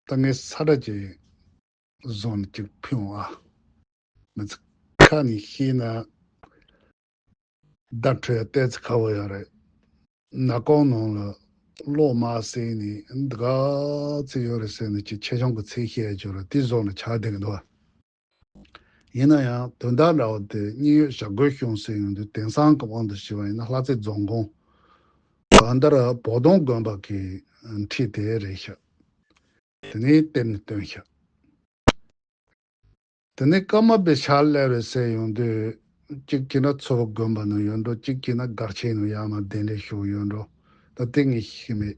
ད་ངས་ས་ཁྲ་ཅིག་བཟོ་ནས་ཅིག་ཕུལ་འོང་ཨ། མི་ཚེ་ཁ་ནས་ཤེས་ན་བརྡ་འཕྲོད་ཡ་ཏོག་ཙམ་ཁག་པོ་ཡོད་རེད། ནག་ཁུང་ནང་ལ་གློག་མར་བསྲེགས་ནས་འདི་ག་ཚོད་ཡོད་རེད་ཟེར་ནས་ཅིག་ཆེ་ཆུང་གི་ཚད་བཤད་ཡ་ཅིག་ཡོད་རེད། དེ་བཟོ་ནས་ཆགས་བསྡད་ཀྱི་འདུག་ཨ། ཡིན་ན་ཡང་དོན་དག་འདྲ་བོ་དེ་མཉན་ཡོད་བྱ་རྒོད་གཤོང་ཟེར་ཡོང་དུས་དེང་སང་གི་དབང་དུ་བྱས་པ་ཡིན་ན་ལྷ་རྩེ་རྫོང་ཁོངས་གང་ལྟར་བོ་དོང་དགོན་པ་གི་འཁྲིས་དེ་རེད་ཤག་དེ་ནས་གཏེར་ནས་བཏོན་ཤག་དེ་ནས་ཀརྨ་པའི་ཕྱག་ལས་རེད་ཟེར་ཡོང་དུས་གཅིག་བྱས་ན་མཚོ་བོད་དགོན་པ་ནང་ཡོད་འགྲོ། གཅིག་བྱས་ན་སྒར་ཆེན་ནང་ཡར་མར་གདན་འདྲེན་ཞུ་ཡོད་འགྲོ། ད་དེ་ངས་ཤེས་མེད།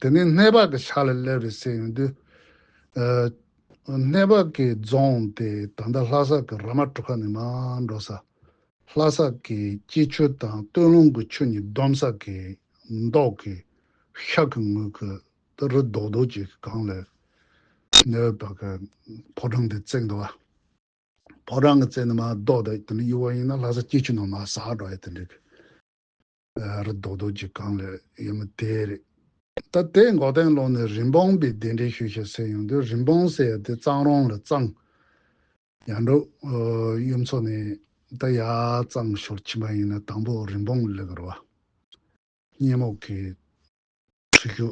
དེ་ནས་སྣེ་པ་གི་ཕྱག་ལ་སླེབས་རེད་ཟེར་ཡོང་དུས། ཨ། སྣེ་པ་གི་རྫོང་དེ་ད་ལྟ་ལྷ་ས་གི་ར་མ་གྲུ་ཁ་ནས་མར་འགྲོ་ས། ལྷ་ས་གི་སྐྱིད་ཆུ་དང་སྟོད་ལུང་གི་ཆུ་གཉིས་བསྡོམས་ས་གི་མདོག་གི་ཤར་གི་ངོས་ཀྱི་ད་རི་རྡོག་རྡོག་ཅིག་གི་སྒང་ལ་སྣེ་པ་གི་ཕོ་བྲང་དེ་བརྩིགས་འདུག་བ། ཕོ་བྲང་གི་རྩེ་ནས་མར་ལྡོག་སྟེ་དེ་ནས་གཡུག་པ་ཡིན་ན་ལྷ་ས་སྐྱིད་ཆུ་ནང་མར་ཟག་འགྲོ་ཡ་དེ་འདྲའི་གི་རི་རྡོག་རྡོག་ཅིག་སྒང་ལ་ཡོད་མི་དེ་རེད། ད་དེ་མགོ་སྟེང་ལོག་ནས་རིན་སྤུངས་པའི་གདན་འདྲེན་ཞུས་ཤག་ཟེར་ཡོང་དུས་རིན་སྤུངས་ཟེར་ཡ་དེ་གཙང་རོང་ལ་གཙང་ཡར་འགྲོ་གཡུ་མཚོ་ནས་ད་ཡར་གཙང་ཞོར་ཕྱིན་པ་ཡིན་ན་དང་པོ་རིན་སྤུངས་སླེབས་ཀྱི་རེད་བ། སྙེ་མོ་གི་ཁྲུ་ཤུ།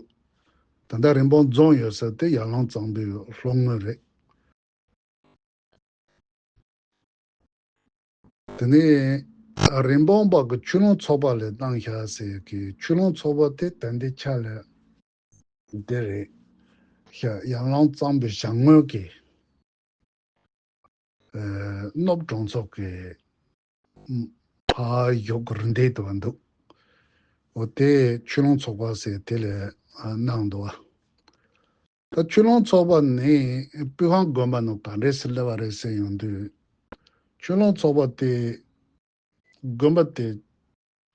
ད་ལྟ་རིན་སྤུངས་རྫོང་ཡོད་ས་དེ་ཡར་ཀླུང་གཙང་པོའི་ལྷོ་ངོས་རེད། དེ་ནས་རིན་སྤུངས་པ་གི་ཆོས་ལུང་ཚོགས་པ་ལས་བཏང་བཞག་ཟེར་གི། ཆོས་ལུང་ཚོགས་པ་དེ་ད་ལྟའི་ཆ་ལ་འདི་རེད་ཤག། ཡར་ཀླུང་གཙང་པོའི་བྱང་ངོས་ཀྱི་ཨ་སྣུབས་གྲོང་ཚོ་གི་ཕར་གཡུག་རིང་དེ་འདུག་འོ་དེ་ཆོས་ལུང་ཚོགས་པ་ཟེར་དེ་ལས་གནང་འདུག་བ། ད་ཆོས་ལུང་ཚོགས་པ་ནི་སྤུ་ཁང་དགོན་པ་ནང་ག་འདྲས་སེ་སླེབས་པ་རེད་ཟེར་ཡོང་དུས། ཆོས་ལུང་ཚོགས་པ་དེ་དགོན་པ་དེ་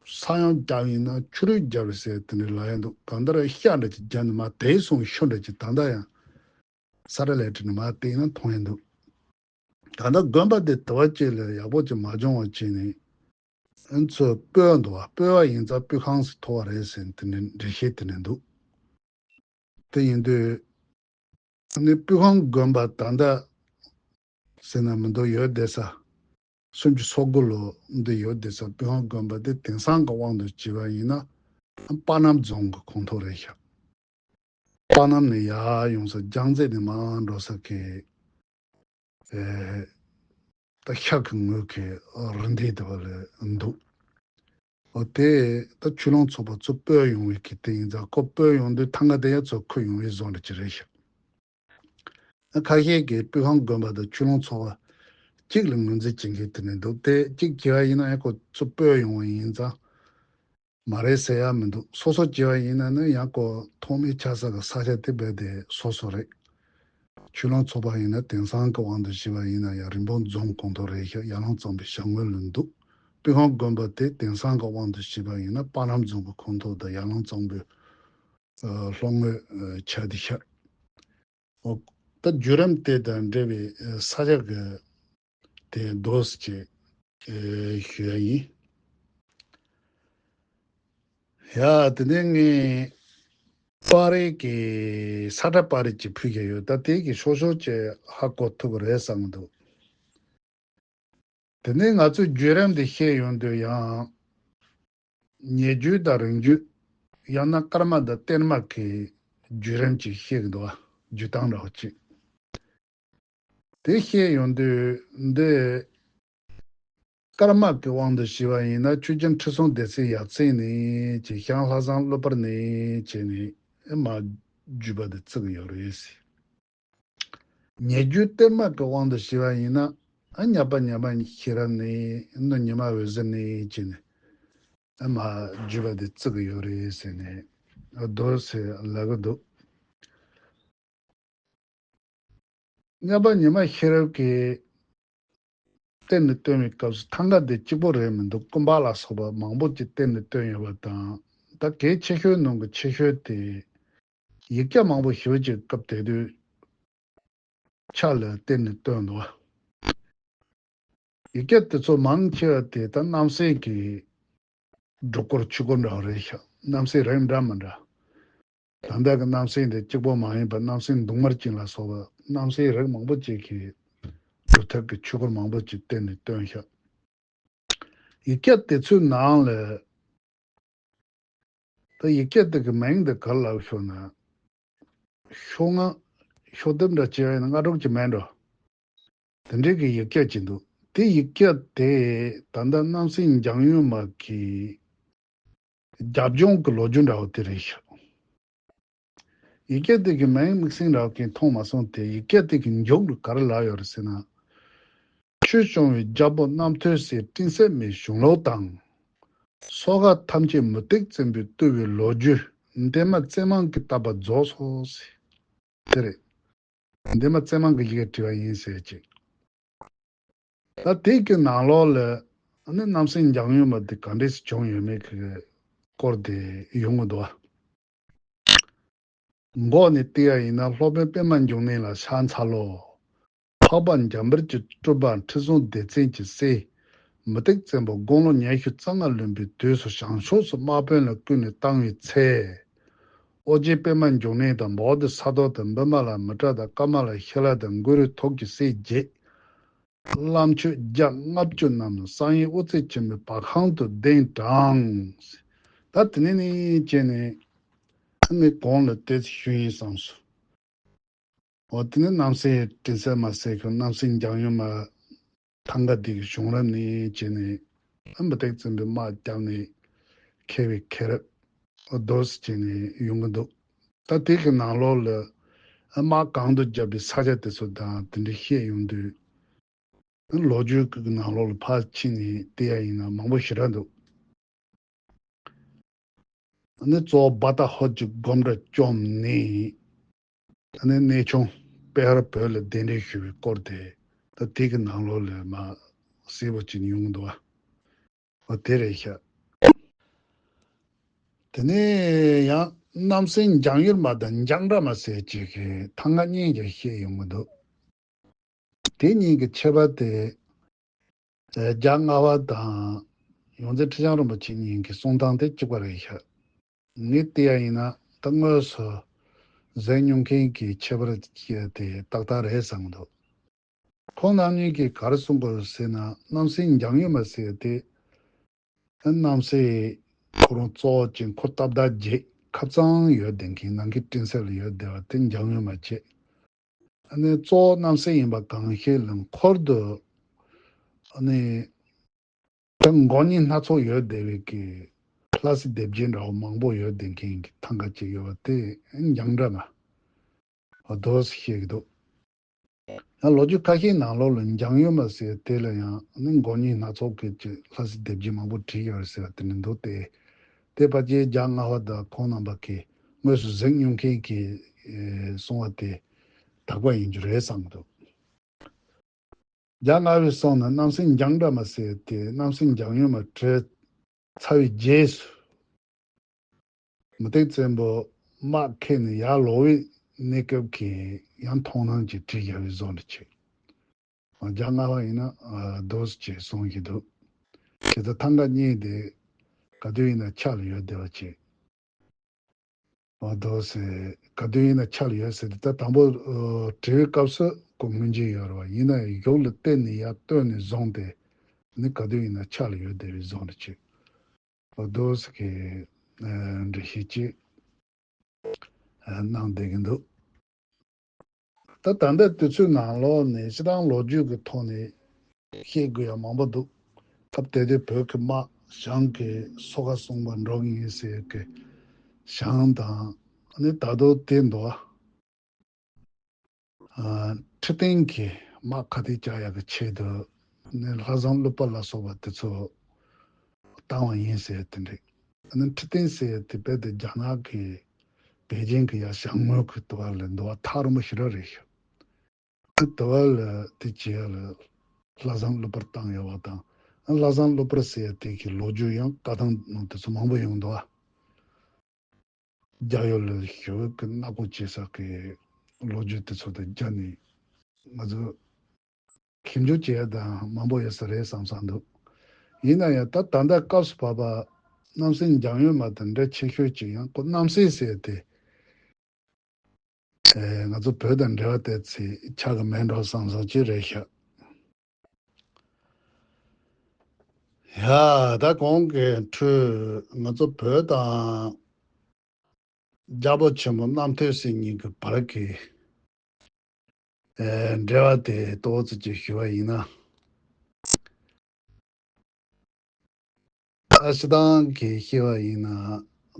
ས་ཡང་བརྒྱབ་ཡིན་ན་ཆུ་རུད་བརྒྱབ་རེད་ཟེར་དེ་འདྲ་ལབ་ཡ་འདུག་གང་ལྟར་ཤ་འདྲ་ཅིག་བརྒྱབ་ནས་མར་དེད་སོང་། ཤུ་འདྲ་ཅིག་ད་ལྟ་ཡང་ས་ར་ལས་བྲིས་ནས་མར་དེད་ན་མཐོང་ཡ་འདུག་གང་ལྟར་དགོན་པ་དེ་དུ་བ་ཅིག་ལས་ཡག་པོ་ཅིག་མ་བྱུང་བ་བྱས་ནས་ཨ་ནི་ཚོས་སྤོས་འདུག་བ། སྤོས་པ་ཡིན་ཙང་སྤུ་ཁང་ཟེར་ཐོགས་པ་རེད་ཟེར་དེ་འདྲ་འགྲེལ་བཤད་དེ་འདྲ་འདུག་དེ་ཡིན་དུས་ཨ་ནི་སྤུ་ཁང་དགོན་པ་ད་ལྟ་ཟེར་ན་མི་འདུག་ཡོད་བསྡད་ས། སུམ་ཅུ་སོ་དགུ་ལོ་འདི་ཡོད་བསྡད་ས་སྤུ་ཁང་དགོན་པ་དེ་དེང་སང་གི་དབང་དུ་བྱས་པ་ཡིན་ན་པ་སྣམ་རྫོང་གི་ཁོངས་གཏོགས་རེད་ཤག་པ་སྣམ་ནས་ཡར་ཡོང་ས་རྒྱལ་རྩེ་ནས་མར་འགྲོ་ས་གི་ཨེ་ད་ཤ་གི་ངོས་ཀྱི་རི་འདི་དེ་བ་ལ་འདུག་འོ་དེ་ད་ཆོས་ལུང་ཚོགས་པ་ཚོ་སྤོས་ཡོང་བའི་གི་དེ་ཡིན་ཙང་། ཁོ་སྤོས་ཡོང་དུས་ཐང་ག་དེ་ཡ་ཚོ་ཁུར་ཡོང་བའི་བཟོ་འདྲ་ཅིག་རེད་ཤག་ཁ་ཤས་ཀྱིས་སྤུ་ཁང་དགོན་པ་དང་ཆོས་ལུང་ཚོགས་པ་གཅིག་ལ་ངོས་འཛིན་བྱེད་མཁན་དེ་ནས་འདུག་དེ་གཅིག་བྱས་པ་ཡིན་ན་ཡང་ཁོ་ཚོ་སྤོས་ཡོང་བ་ཡིན་ཙང་མ་རེད་ཟེར་ཡ་མི་འདུག་སོ་སོ་བྱས་པ་ཡིན་ན་ནི་ཡང་ཁོ་ཐོག་མའི་ཆགས་ས་གི་ས་ཆ་དེ་རྦད་དེ་སོ་སོ་རེད། ཆོས་ལུང་ཚོགས་པ་ཡིན་ན་དེང་སང་གི་དབང་དུ་བྱས་པ་ཡིན་ན་ཡང་རིན་སྤུངས་རྫོང་ཁོངས་གཏོགས་རེད་ཤག་ཡར་ཀླུང་གཙང་པོའི་བྱང་ངོས་ལ་འདུག་སྤུ་ཁང་དགོན་པ་དེ་དེང་སང་གི་དབང་དུ་བྱས་པ་ཡིན་ན་པ་སྣམ་རྫོང་གི་ཁོངས་གཏོགས་དང་ཡར་ཀླུང་གཙང་པོའི་ཨ་ལྷོ་ངོས་ཨ་ཆགས་བསྡད་ཤག་འོ། ད་བརྒྱུད་རིམ་དེ་དང་འབྲེལ་བའི་ཨ་ས་ཆ་གི་དེ་མདོར་བསྡུས་ཅིག་ཨ་ཞུ་ཡ་ཡིན། ཡ། དེ་ནས་ངས་པར་རིས་ཀྱི་ས་ཁྲ་པར་རིས་ཅིག་ཕུལ་གྱི་ཡོད། ད་དེ་གི་ཤོག་ཤོག་ཅིག་ཧ་གོ་ཐུབ་ཀྱི་རེད་བསམ་གྱི་འདུག་དེ་ནས་ང་ཚོས་བརྒྱུད་རིམ་འདི་བཤད་ཡོང་དུས་ཡང་། ཉེ་བརྒྱུད་དང་རིང་བརྒྱུད། ཡང་ན་ཀརྨ་དང་བརྟན་མ་གི་བརྒྱུད་རིམ་ཅིག་བཤད་ཀྱི་འདུག་བ། བརྒྱུད་སྟངས་འདྲ་བོ་ཅིག་དེ་བཤད་ཡོང་དུས་འདི། ཀརྨ་གི་དབང་དུ་བྱས་པ་ཡིན་ན་ཆོས་རྒྱལ་ཁྲི་སྲོང་ལྡེ་བཙན་ཡབ་སྲས་ནས་ཀྱི་ཞང་ལྷ་བཟང་བློ་དཔལ་ནས་བྱས་ནས་མར་བརྒྱུད་པ་དེ་བརྩི་གི་ཡོད་རེད། ཉེ་བརྒྱུད་བརྟན་མ་གི་དབང་དུ་བྱས་པ་ཡིན་ན་ཨ་ཉ་པ་ཉི་མ་ཤེས་རབ་ནས་ནུ་ཉི་མ་འོད་ཟེར་ནས་བྱས་ནས་ཨ་མར་བརྒྱུད་པ་དེ་བརྩི་གི་ཡོད་རེད་ཟེར་ནས་མདོར་བསྡུས་ལབ་གི་འདུག་ཉ་པ་ཉི་མ་ཤེས་རབ་ཀྱིས་བསྟན་ནས་བཏོན་པའི་སྐབས་སུ་ཐང་ག་དེ་གཅིག་པོ་རེད་མི་འདུག་དཀོན་པ་ལ་སོགས་པ་མང་པོ་ཅིག་བསྟན་ནས་བཏོན་ཡོད་པ་དང་། ད་གལ་ཆེ་ཤོས་ནང་གི་ཆེ་ཤོས་དེ་ཡིག་བརྒྱ་མང་པོ་ཞེ་པོ་ཅིག་སྐབས་དེ་དུས་ཆ་ལ་བསྟན་ནས་བཏོན་འདུག་ཡིག་བརྒྱ་དེ་ཚོ་མང་ཆེ་བ་དེ་ད་རྣམ་སྲས་ཀྱི་སྒྲུབ་སྐོར་ཆོས་སྐོར་འདྲ་བ་རེད་ཤག་རྣམ་སྲས་རིགས་འདྲ་མི་འདྲ། ད་ལྟ་གི་རྣམ་སྲས་འདི་གཅིག་པོ་མ་ཡིན་པར་རྣམ་སྲས་མདུང་དམར་ཅན་ལ་སོགས་པ་རྣམ་སྲས་རིགས་མང་པོ་ཅིག་གིས་སྒྲུབ་ཐབས་ཀྱི་ཆོས་སྐོར་མང་པོ་ཅིག་བསྟན་ནས་བཏོན་ཤག་ཡིག་བརྒྱ་དེ་ཚོའི་ནང་ལ་ད་ཡིག་བརྒྱ་དེ་གི་མིང་འདི་ག་རེ་ལབ་ཤོག་ན། ཤོག་སྔགས། ཤོག་ལྡེབ་འདྲ་བྱས་ཡིན་ན་སྔགས་འབྲུ་ཅིག་མེད་འགྲོ། དེ་འདྲའི་གི་ཡིག་བརྒྱ་ཅིག་འདུག་དེ་ཡིག་བརྒྱ་དེ་ད་ལྟ་རྣམ་སྲས་འཇམ་དབྱངས་མ་གི་རྒྱབ་ལྗོངས་ཀྱི་ལོ་རྒྱུས་འདྲ་བོ་དེ་རེད་ཤག་ཡིག་བརྒྱ་དེ་གི་མིང་དམིགས་བསལ་འདྲ་བོ་གིས་མཐོང་མ་སོང་། དེ་ཡིག་བརྒྱ་དེ་གི་མཇུག་ལ་ག་རེ་ལབ་ཡོད་རེད་ཟེར་ན། ཆོས་སྐྱོང་བའི་རྒྱལ་པོ་རྣམ་ཐོས་སྲས་སྤྲིན་གསེབ་མའི་གཞུང་ལུགས་དང་། སོ་ག་ཐམས་ཅད་མུ་སྟེགས་བཙན་པོས་བཏུལ་བའི་ལོ་རྒྱུས་འདན་མ་བཙན་མང་གིས་བཏབ་པ་རྫོགས་སོ་ཟེར། དེ་རེད། འདན་མ་བཙན་མང་གིས་ཡི་གེ་བྲིས་པ་ཡིན་ཟེར་ཅིག་ད་དེ་གི་ནང་ལོགས་ལ་ནི་རྣམ་སྲས་འཇམ་དབྱངས་མ་དེ་ག་འདྲས་སེ་བྱུང་ཡོད་མེད་ཀྱི་སྐོར་དེ་ཡོང་གི་འདུག་བ། འགོ་ནས་བལྟས་པ་ཡིན་ན་སློབ་དཔོན་པདྨ་འབྱུང་གནས་ལ་ཕྱག་འཚལ་ལོ། འཕགས་པ་འཇམ་དཔལ་གྱི་སྤྲུལ་པ་ཁྲི་སྲོང་ལྡེ་བཙན་གྱི་སྲས་མུ་སྟེགས་བཙན་པོ་དགུང་ལོ་ཉི་ཤུ་རྩ་ལྔ་ལོན་པའི་དུས་སུ་བྱང་ཕྱོགས་སུ་དམག་དཔོན་ལ་བསྐུལ་ནས་བཏང་བའི་ཚེ། ཨོ་རྒྱན་པདྨ་འབྱུང་གནས་དང་། བོ་དྷི་ས་ཏྭ་དང་། བི་མ་ལ་མི་ཏྲ་དང་། ཀ་མ་ལ་ཤཱི་ལ་དང་། གུ་རུ་ཐུགས་ཀྱི་སྲས་བརྒྱད། བླ་མཆོད་བརྒྱ་ལྔ་བཅུ་རྣམས་ལ་གསང་བའི་དབུ་རྩེ་ཆེན་པོའི་བར་ཁང་དུ་གདན་དྲངས། ད་དེ་ནས་ནི་བྱས་ནས་ ངས་གོང་ལ་ཏོག་ཙམ་ཞུས་ཡིན་བསམས་སོང་། འོ་དེ་ནས་རྣམ་སྲས་དྲིན་གསལ་མ་ཟེར་ཁྱོད་རྣམ་སྲས་འཇམ་ཡུམ་མ་ཐང་ག་འདི་གི་བྱུང་རབས་ནས་བྱས་ནས་ཨ་མུ་སྟེགས་བཙན་པོའི་དམག་བརྒྱབ་ནས་ཁེལ་བའི་ཁེལ་རབས་འོ་དོ་ཟེར་བྱས་ནས་ཡོང་གི་འདུག་ད་དེ་གི་ནང་ལོགས་ལ་ཨ་དམག་གང་དུ་བརྒྱབ་པའི་ས་ཆ་དེ་ཚོ་དང་དེ་འདྲ་བཤད་ཡོང་དུས། ལོ་རྒྱུས་ཀྱི་ནང་ལོགས་ལ་ཕར་ཕྱིན་ནས་བལྟས་ཡ་ཡིན་ན་མང་པོ་ཞེ་དྲག་འདུག་ཨ་ནི་གཙོ་བོ་བ་ཏ་ཧོར་གྱི་སྒོམ་གྲྭ་བཅོམ་ནས་ཨ་ནི་གནས་ཆུང་དཔལ་བོད་ལ་གདན་འདྲེན་ཞུ་བའི་སྐོར་དེ་ད་དེ་གི་ནང་ལོགས་ལ་མ་གསལ་པོ་ཅིག་ཡོང་གི་འདུག་བ། འོ་དེ་རེད་ཤག་དེ་ནས་ཡང་རྣམ་སྲས་འཇམ་ཡུམ་མ་དང་འཇང་སྒྲ་མ་ཟེར་ཅིག་གི་ཐང་ག་གཉིས་ཀྱི་བཤད་ཡོང་གི་འདུག་དེ་གཉིས་ཀྱི་ཁྱད་པར་དེ། རྒྱ་རྔ་བ་དང་ཡོངས་འཛིན་ཁྲི་བྱང་རིན་པོ་ཆེ་གཉིས་ཀྱི་གསུང་སྟངས་དེ་གཅིག་པ་རེད་ཤག་ངས་བལྟས་ཡ་ཡིན་ན་ད་དངོས་སུ་གཟིགས་མྱོང་མཁན་གྱི་ཁྱད་པར་དེ་ཏག་ཏག་རེད་བསམ་གྱི་འདུག་ཁོང་རྣམ་གཉིས་ཀྱིས་ག་རེ་གསུང་གི་ཡོད་ཟེར་ན་རྣམ་སྲས་འཇམ་ཡུམ་མ་ཟེར་དེ། རྣམ་སྲས་ཁོ་རང་གཙོ་བོ་ཅན་ཁོ་སྟབས་བདེ་རྗེ་ཁ་གཙང་ཡོད་བསྡད་མཁན་ནམ་མཁའི་སྤྲིན་གསེབ་ལ་ཡོད་བསྡད་པ་དེ་འཇམ་ཡུམ་མ་བྱས། ཨ་ནི་གཙོ་བོ་རྣམ་སྲས་ཡིན་པ་གང་ཤེས་ལ་འཁོར་དུ་ཨ་ནི་ད་མགོ་བརྙན་སྣ་ཚོགས་ཡོད་བསྡད་པའི་གི་ལྷ་སྲས་སྡེ་བརྒྱད་འདྲ་བོ་མང་པོ་ཡོད་བསྡད་མཁན་གྱི་ཐང་ག་ཅིག་ཡོད་པ་དེ་འཇང་སྒྲ་མ་འོ་དོ་ཟེར་བཤད་ཀྱི་འདུག་ཡང་ལོ་རྒྱུས་ཁ་ཤས་ནང་ལོགས་ལ་འཇང་ཡུམ་མ་ཟེར་དེ་ལ་ཡང་ནི་མགོ་བརྙན་སྣ་ཚོགས་ཀྱི་ཅིག་ལྷ་སྲས་སྡེ་བརྒྱད་མང་པོ་བྲིས་ཡོད་ཟེར་བ་དེ་འདྲ་འདུག་སྟེ། དེ་ཕལ་ཆེར་རྒྱ་རྔ་བ་དང་ཁོང་རྣམ་པ་གིས་དངོས་སུ་གཟིགས་མྱོང་མཁན་གྱིས་ཨེ་གསུང་བ་དེ་དག་པ་ཡིན་རྒྱུ་རེད་བསམ་གྱི་འདུག་རྒྱ་རྔ་བས་གསུངས་ན་རྣམ་སྲས་འཇང་སྒྲ་མ་ཟེར་དེ་རྣམ་སྲས་འཇང་ཡུམ་མ་བྲོས་ཚར་བའི་རྗེས་སུ། མུ་སྟེགས་བཙན་པོ་དམག་ཁྱེར་ནས་ཡར་ལོག་པའི་གནས་སྐབས་ཀྱི་ཡང་མཐོང་སྣང་ཅིག་བྲིས་བཞག་པའི་བཟོ་འདྲ་ཅིག་རྒྱ་རྔ་བ་ཡིན་ན་ཨ་རྡོ་སི་ཅེས་གསུང་གི་འདུག་དེ་ལྟར་ཐང་ག་གཉིས་དེ་ག་དུས་ཡིན་ན་ཆ་ལ་ཡོད་བསྡད་པ་ཅིག་ཨ་རྡོ་སི་ག་དུས་ཡིན་ན་ཆ་ལ་ཡོད་ཟེར་དེ་ད་དང་པོ་ཨ་བྲིས་པའི་སྐབས་སུ་ཁོ་ངོས་འཛིན་ཡོད་རེད་བ། ཡིན་ན་ཡང་གཞུག་ལ་བལྟས་ནས་ཡར་བཏོན་ནས་བཟུང་སྟེ་ནི་ག་དུས་ཡིན་ན་ཆ་ལ་ཡོད་བསྡད་པའི་བཟོ་འདྲ་ཅིག་ཨ་རྡོ་སི་གི་ཨ་འགྲེལ་བཤད་ཅིག་ཨ་གནང་བསྡད་ཀྱི་འདུག་ད་ད་ལྟ་དུས་ཚོད་ནང་ལོགས་ནས་སྤྱི་བཏང་ལོ་རྒྱུས་ཀྱི་ཐོག་ནས་བཤད་དགོས་ཡ་མང་པོ་འདུག་སྐབས་དེ་དུས་བོད་ཀྱི་དམག་ཞང་གི་སོ་ཁ་གསུམ་པ་འགྲོ་གི་ཡིན་ཟེར་གི་ཞང་དང་ནི་ད་དུང་དེ་འདུག་ཨ། ཨ་ཁྲི་སྟེང་གི་དམག་ཁ་གཏད་བཅག་ཡག་གི་ཆེད་དུ་ནི་ལྷ་བཟང་ཀླུ་པ་ལ་སོགས་པ་དེ་ཚོ་བཏང་བ་ཡིན་ཟེར་དེ་འདྲ། ཨ་ནི་ཁྲི་སྟེང་ཟེར་དེ་རྦད་དེ་རྒྱ་ནག་གི་པེ་ཅིང་གི་ཡ་ཞང་ངོས་ཀྱི་དུ་བ་ལ་འདུ་བ་ཐག་རིང་པོ་ཞེ་དྲག་རེད་ཤག་ཨ་དུ་བ་ལ་དེ་བྱེད་ཡ་ལ་ལྷ་བཟང་ཀླུ་པར་བཏང་ཡོད་པ་དང་། ཨ་ལྷ་བཟང་ཀླུ་པར་ཟེར་ཡ་དེ་གི་ལོ་རྒྱུས་ཡང་བཀའ་ཐང་ནང་དེ་ཚོ་མང་པོ་ཡོང་འདུག་ཨ། རྒྱ་ཡུལ་ལ་ཞི་བའི་གི་མནའ་བསྐོར་བྱེད་ས་གི་ལོ་རྒྱུས་དེ་ཚོ་དང་སྦྱར་ནས་ང་ཚོ་ཁྱིམ་སྦྱོར་བྱེད་ཡ་དང་མང་པོ་ཡོད་ས་རེད་བསམ་བསམ་འདུག་ཡིན་ན་ཡང་ད་ད་ལྟ་སྐབས་སུ་བབ་པ་རྣམ་སྲས་འཇམ་ཡུམ་མ་དང་འབྲེལ་ཆེ་ཤོས་ཅིག་ཡང་ཁོ་རྣམ་སྲས་ཟེར་དེ་ཨེ་ང་ཚོ་བོད་དང་འབྲེལ་བ་དེ་ཚེ་ཆགས་ཀྱི་མེད་འགྲོ་བསམ་བསམ་ཅིག་རེད་ཤག་ཡ་ད་གོང་གི་འཕྲོས་ང་ཚོ་བོད་དང་རྒྱལ་པོ་ཆེན་པོ་རྣམ་ཐོས་སྲས་གཉིས་ཀྱི་བར་གྱི་ཨེ་འབྲེལ་བ་དེ་ཏོག་ཙམ་ཅིག་ཞུ་བ་ཡིན་ན། ཨ་སྤྱི་བཏང་གི་བཤད་པ་ཡིན་ན་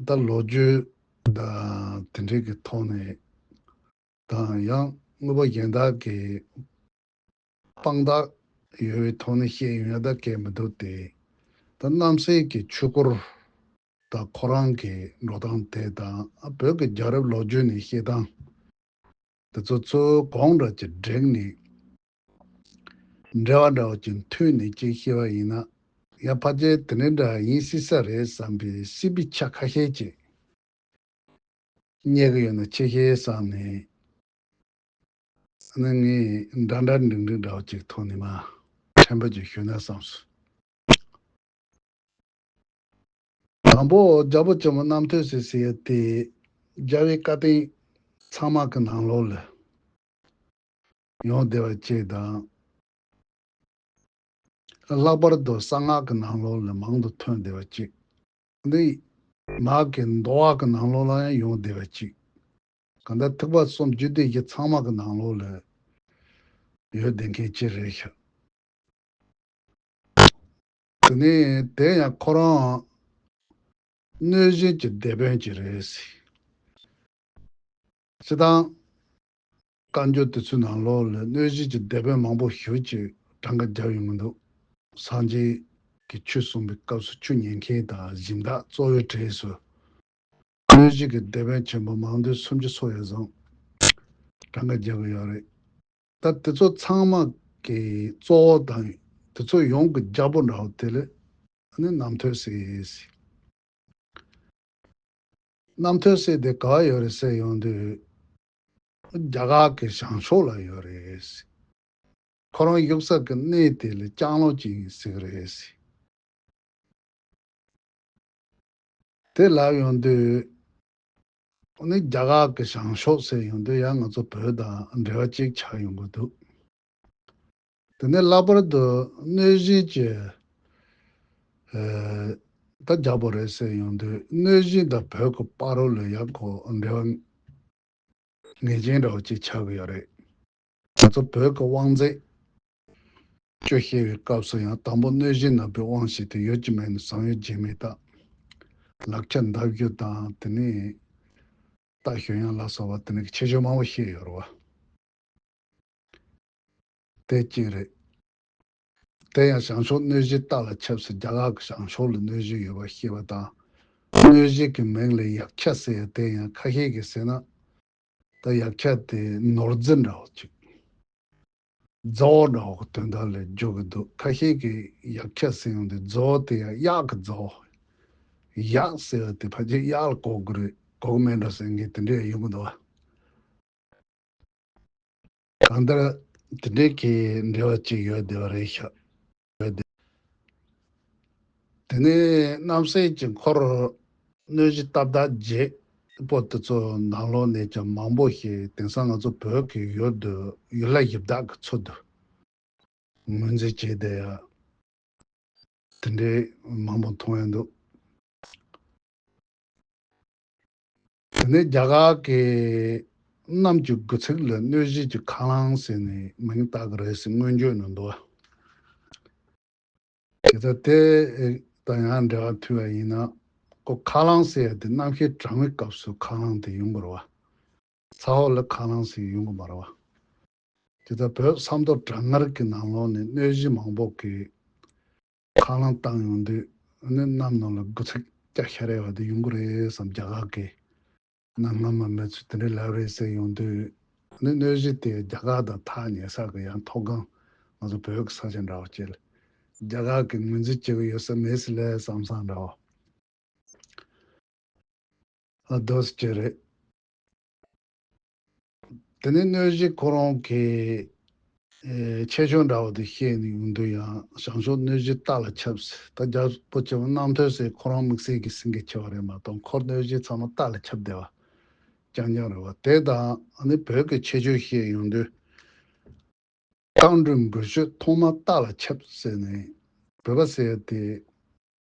ད་ལོ་རྒྱུས་དང་དེ་འདྲའི་གི་ཐོག་ནས་དང་ཡང་དངོས་པོ་གཞན་དག་གི་དཔང་རྟགས་ཡོད་པའི་ཐོག་ནས་བཤད་ཡོང་ཡ་ད་གལ་མི་འདུག་སྟེ། ད་རྣམ་སྲས་ཀྱི་ཆོས་སྐོར་དང་ཁོ་རང་གི་འགྲོ་སྟངས་དེ་དང་བོད་ཀྱི་རྒྱལ་རབས་ལོ་རྒྱུས་ནས་བཤད་སྟངས་དེ་ཚོ་ཚོ་གང་འདྲ་ཅིག་བསྒྲིགས་ནས་འབྲེལ་བ་འདྲ་བོ་ཅིག་མཐུད་ནས་ཅིག་བཤད་པ་ཡིན་ན་ཡང་ཕལ་ཆེར་དེ་འདྲ་འདྲ་ཡིན་སྲིད་ས་རེད་བསམ་པའི་སྲིད་པའི་ཆ་ཁ་ཤས་ཅིག་རྙེད་ཀྱི་ཡོད་ན་ཆེ་ཤེས་བསམ་ནས་ཨ་ནི་ངས་འདྲ་འདྲ་འགྲིག་འགྲིག་འདྲ་བོ་ཅིག་ཐོག་ནས་མ་ཕྲན་བུ་ཅིག་ཞུས་ན་བསམས་སོང་། དང་པོ་རྒྱལ་པོ་ཆེན་པོ་རྣམ་ཐོས་སྲས་ཟེར་ཡ་དེ་རྒྱལ་བའི་བཀའ་བསྟན་ཚང་མ་གི་ནང་ལོགས་ལ་ཡོང་བསྡད་པ་ཅིག་དང་། ལྷག་པར་དུ་གསང་སྔགས་ཀྱི་ནང་ལོགས་ལ་མང་དུ་ཐོན་བསྡད་པ་ཅིག་འདི་ མ་གི་འདོ་བ་གི་ནང་ལོགས་ལ་ཡང་ཡོང་བསྡད་པ་ཅིག་གང་ལྟར་ཐེག་པ་གསུམ་རྒྱུད་སྡེ་བཞི་ཚང་མ་གི་ནང་ལོགས་ལ་ཡོད་བསྡད་མཁན་ཅིག་རེད་ཤག་དེ་ནས་དེ་ཡང་ཁོ་རང་གནོད་སྦྱིན་གྱི་སྡེ་དཔོན་ཅིག་རེད་ཟེར། སྤྱིར་བཏང་བཀའ་འགྱུར་དེ་ཚོའི་ནང་ལོགས་ལ་གནོད་སྦྱིན་གྱི་སྡེ་དཔོན་མང་པོ་ཞེ་ཅིག་གྲངས་ཀ་བརྒྱབ་ཡོང་གི་འདུག་སངས་རྒྱས་ཀྱི་ཆོས་གསུངས་པའི་སྐབས་སུ་ཆོས་ཉན་མཁན་དང་སྦྱིན་བདག་གཙོ་བོའི་གྲས་སུ། གནོད་སྦྱིན་གྱི་སྡེ་དཔོན་ཆེན་པོ་མང་ཐོས་སུམ་ཅུ་སོགས་ཡོད་ཙང་གྲངས་ཀ་རྒྱག་གི་ཡོད་རེད། ད་དེ་ཚོ་ཚང་མ་གི་གཙོ་བོ་དང་དེ་ཚོ་ཡོངས་ཀྱི་རྒྱལ་པོ་འདྲ་བོ་དེ་ལ་ནི་རྣམ་ཐོས་སྲས་ཟེར། རྣམ་ཐོས་སྲས་དེ་ག་པར་ཡོད་རེད་ཟེར་ཡོང་དུས་རྒྱ་གར་གྱི་བྱང་ཕྱོགས་ལ་ཡོད་རེད་ཟེར། ཁོ་རང་བཞུགས་ས་གི་གནས་དེ་ལ་ལྕང་ལོ་ཅིག་ཡིན་ཟེར་གི་རེད་ཟེར། དེ་ལབ་ཡོང་དུས་ཨ་ནི་རྒྱ་གར་གྱི་བྱང་ཕྱོགས་ཟེར་ཡོང་དུས་ཡང་ང་ཚོ་བོད་དང་འབྲེལ་བ་གཅིག་ཆགས་ཡོང་གི་འདུག་དེ་ནས་ལྷག་པར་དུ་གནོད་སྦྱིན་གྱི་ཨ་ད་རྒྱལ་པོ་རེད་ཟེར་ཡོང་དུས་གནོད་སྦྱིན་དང་བོད་ཀྱི་བར་ལ་ཡང་ཁོ་འབྲེལ་བ་ངེས་ཅན་འདྲ་བོ་ཅིག་ཆགས་ཀྱི་ཡོད་རེད། ང་ཚོ་བོད་ཀྱི་དབང་མཛད་སྤྱོད་བཤད་པའི་སྐབས་སུ་ཡང་དང་པོ་གནོད་སྦྱིན་ནག་པོའི་དབང་བྱས་ཏེ་ཡོད་ཀྱི་མེད་ནས་བཟང་ཡོད་རྗེས་མའི་རྟགས། ལག་ཆ་མདའ་གཞུ་དང་དེ་ནས་རྟ་ཞོན་ཡང་ལ་སོགས་པ་དེ་ནས་ཁྱད་ཆོས་མང་པོ་བཤད་ཡོད་རེད་བ། དེ་གཅིག་རེད། དེ་ཡང་བྱང་ཕྱོགས་གནོད་སྦྱིན་རྟ་ལ་ཆབས་སུ་རྒྱ་གར་གྱི་བྱང་ཕྱོགས་ལ་གནོད་སྦྱིན་ཡོད་པ་ཤེས་པ་དང་། གནོད་སྦྱིན་གྱི་མིང་ལ་ཡབ་ཆ་ཟེར་ཡ་དེ་ཡང་ཁ་ཤས་ཀྱིས་ཟེར་ན། ད་ཡབ་ཆ་དེ་ནོར་རྫི་འདྲ་བོ་ཅིག་རྫི་བོ་འདྲ་བོ་གི་དོན་དག་ལ་འཇོག་གི་འདུག་ཁ་ཤས་ཀྱིས་ཡབ་ཆ་ཟེར་ཡོང་དུས་རྫི་བོ་དེ་ཡང་གཡག་གི་རྫི་བོ། གཡག་ཟེར་བ་དེ་ཕལ་ཆེར་གཡག་ལ་གོ་གི་རེད་གོ་གི་མེད་འགྲོ་ཟེར་མཁན་དེ་འདྲས་ཡོང་གི་འདུག་བ། གང་ལྟར་དེ་འདྲའི་གི་འབྲེལ་བ་ཅིག་ཡོད་བསྡད་པ་རེད་ཤག་ཡོད་བསྡད། དེ་ནས་རྣམ་སྲས་ཀྱི་འཁོར་གནོད་སྦྱིན་རྟ་བདག་བརྒྱད་པོ་དེ་ཚོ་ནང་ལོགས་ནས་ཀྱང་མང་པོ་ཞིག་དེང་སང་ང་ཚོ་བོད་ཀྱི་ཡུལ་དུ་ཡུལ་ལྷ་གཞི་བདག་གི་ཚུལ་དུ་ངོས་འཛིན་བྱས་བསྡད་ཡ་དེ་འདྲའི་མང་པོ་མཐོང་ཡ་འདུག་དེ་ནས་རྒྱ་གར་གྱི་གནམ་གྱི་དགུ་ཚིགས་ལ་གནོད་སྦྱིན་གྱི་ཁ་རླངས་ཟེར་ནས་མིང་བཏགས་ཀྱི་རེད་ཟེར་སྔོན་བརྗོད་ནང་འདུག་བ། དེ་ལྟར་དེ་དང་ཡང་འབྲེལ་བ་མཐུད་པ་ཡིན་ན་ཁོ་ཁ་རླངས་ཟེར་ཡ་དེ་གནམ་གཤིས་གྲང་བའི་སྐབས་སུ་ཁ་རླངས་དེ་ཡོང་གི་རེད་བ། ཚ་བ་ལ་ཁ་རླངས་ཟེར་ཡོང་གི་མ་རེད་བ། དེ་ལྟར་བོད་ས་མདོ་གྲང་ངར་གྱི་ནང་ལོགས་ནས་གནོད་སྦྱིན་མང་པོ་གིས་ཁ་རླངས་བཏང་ཡོང་དུས་ནི་གནམ་ནང་ལ་དགུ་ཚིགས་སྐྱ་ཤར་ཡ་བ་དེ་ཡོང་གི་རེད་བསམ། རྒྱ་གར་གྱི་གནའ་སྔ་མ་མི་ཚོས་དེ་འདྲའི་ལབ་རེད་ཟེར་ཡོང་དུས་ནི་གནོད་སྦྱིན་དེ་རྒྱ་གར་དང་ཐག་ཉེ་ས་གི་ཡང་མཐོ་སྒང་ང་ཚོ་བོད་ཀྱི་ས་ཆ་འདྲ་བོ་ཅིག་ལ་རྒྱ་གར་གྱི་ངོས་འཛིན་བྱེད་ཀྱི་ཡོད་ས་མེད་ས་ལས་བསམ་བསམ་འདྲ་བོ། ཨ་དོ་སྐྱེ་རེད། དེ་ནས་གནོད་སྦྱིན་ཁོ་རང་གི་ཨེ་ཁྱད་ཆོས་འདྲ་བོ་དེ་བཤད་ནས་ཡོང་དུས་ཡང་བྱང་ཕྱོགས་གནོད་སྦྱིན་རྟ་ལ་ཁྱབ་ཟེར། ད་རྒྱལ་པོ་ཆེན་པོ་རྣམ་ཐོས་སྲས་ཁོ་རང་དམིགས་བསལ་གྱི་སེང་གེ་ཁྱེར་བ་རེད་མ་གཏོགས་འཁོར་གནོད་སྦྱིན་ཚང་མ་རྟ་ལ་ཁྱབ་བསྡད་པ་རྐྱང་རྐྱང་རེད་བ། དེ་དང་ཨ་ནི་བོད་ཀྱི་ཁྱད་ཆོས་བཤད་ཡོང་དུས། རྟ་མགྲིན་འབུར་ཤོད་ཐོག་མ་རྟ་ལ་ཁྱབ་ཟེར་ནས་བོད་པ་ཟེར་ཡ་དེ་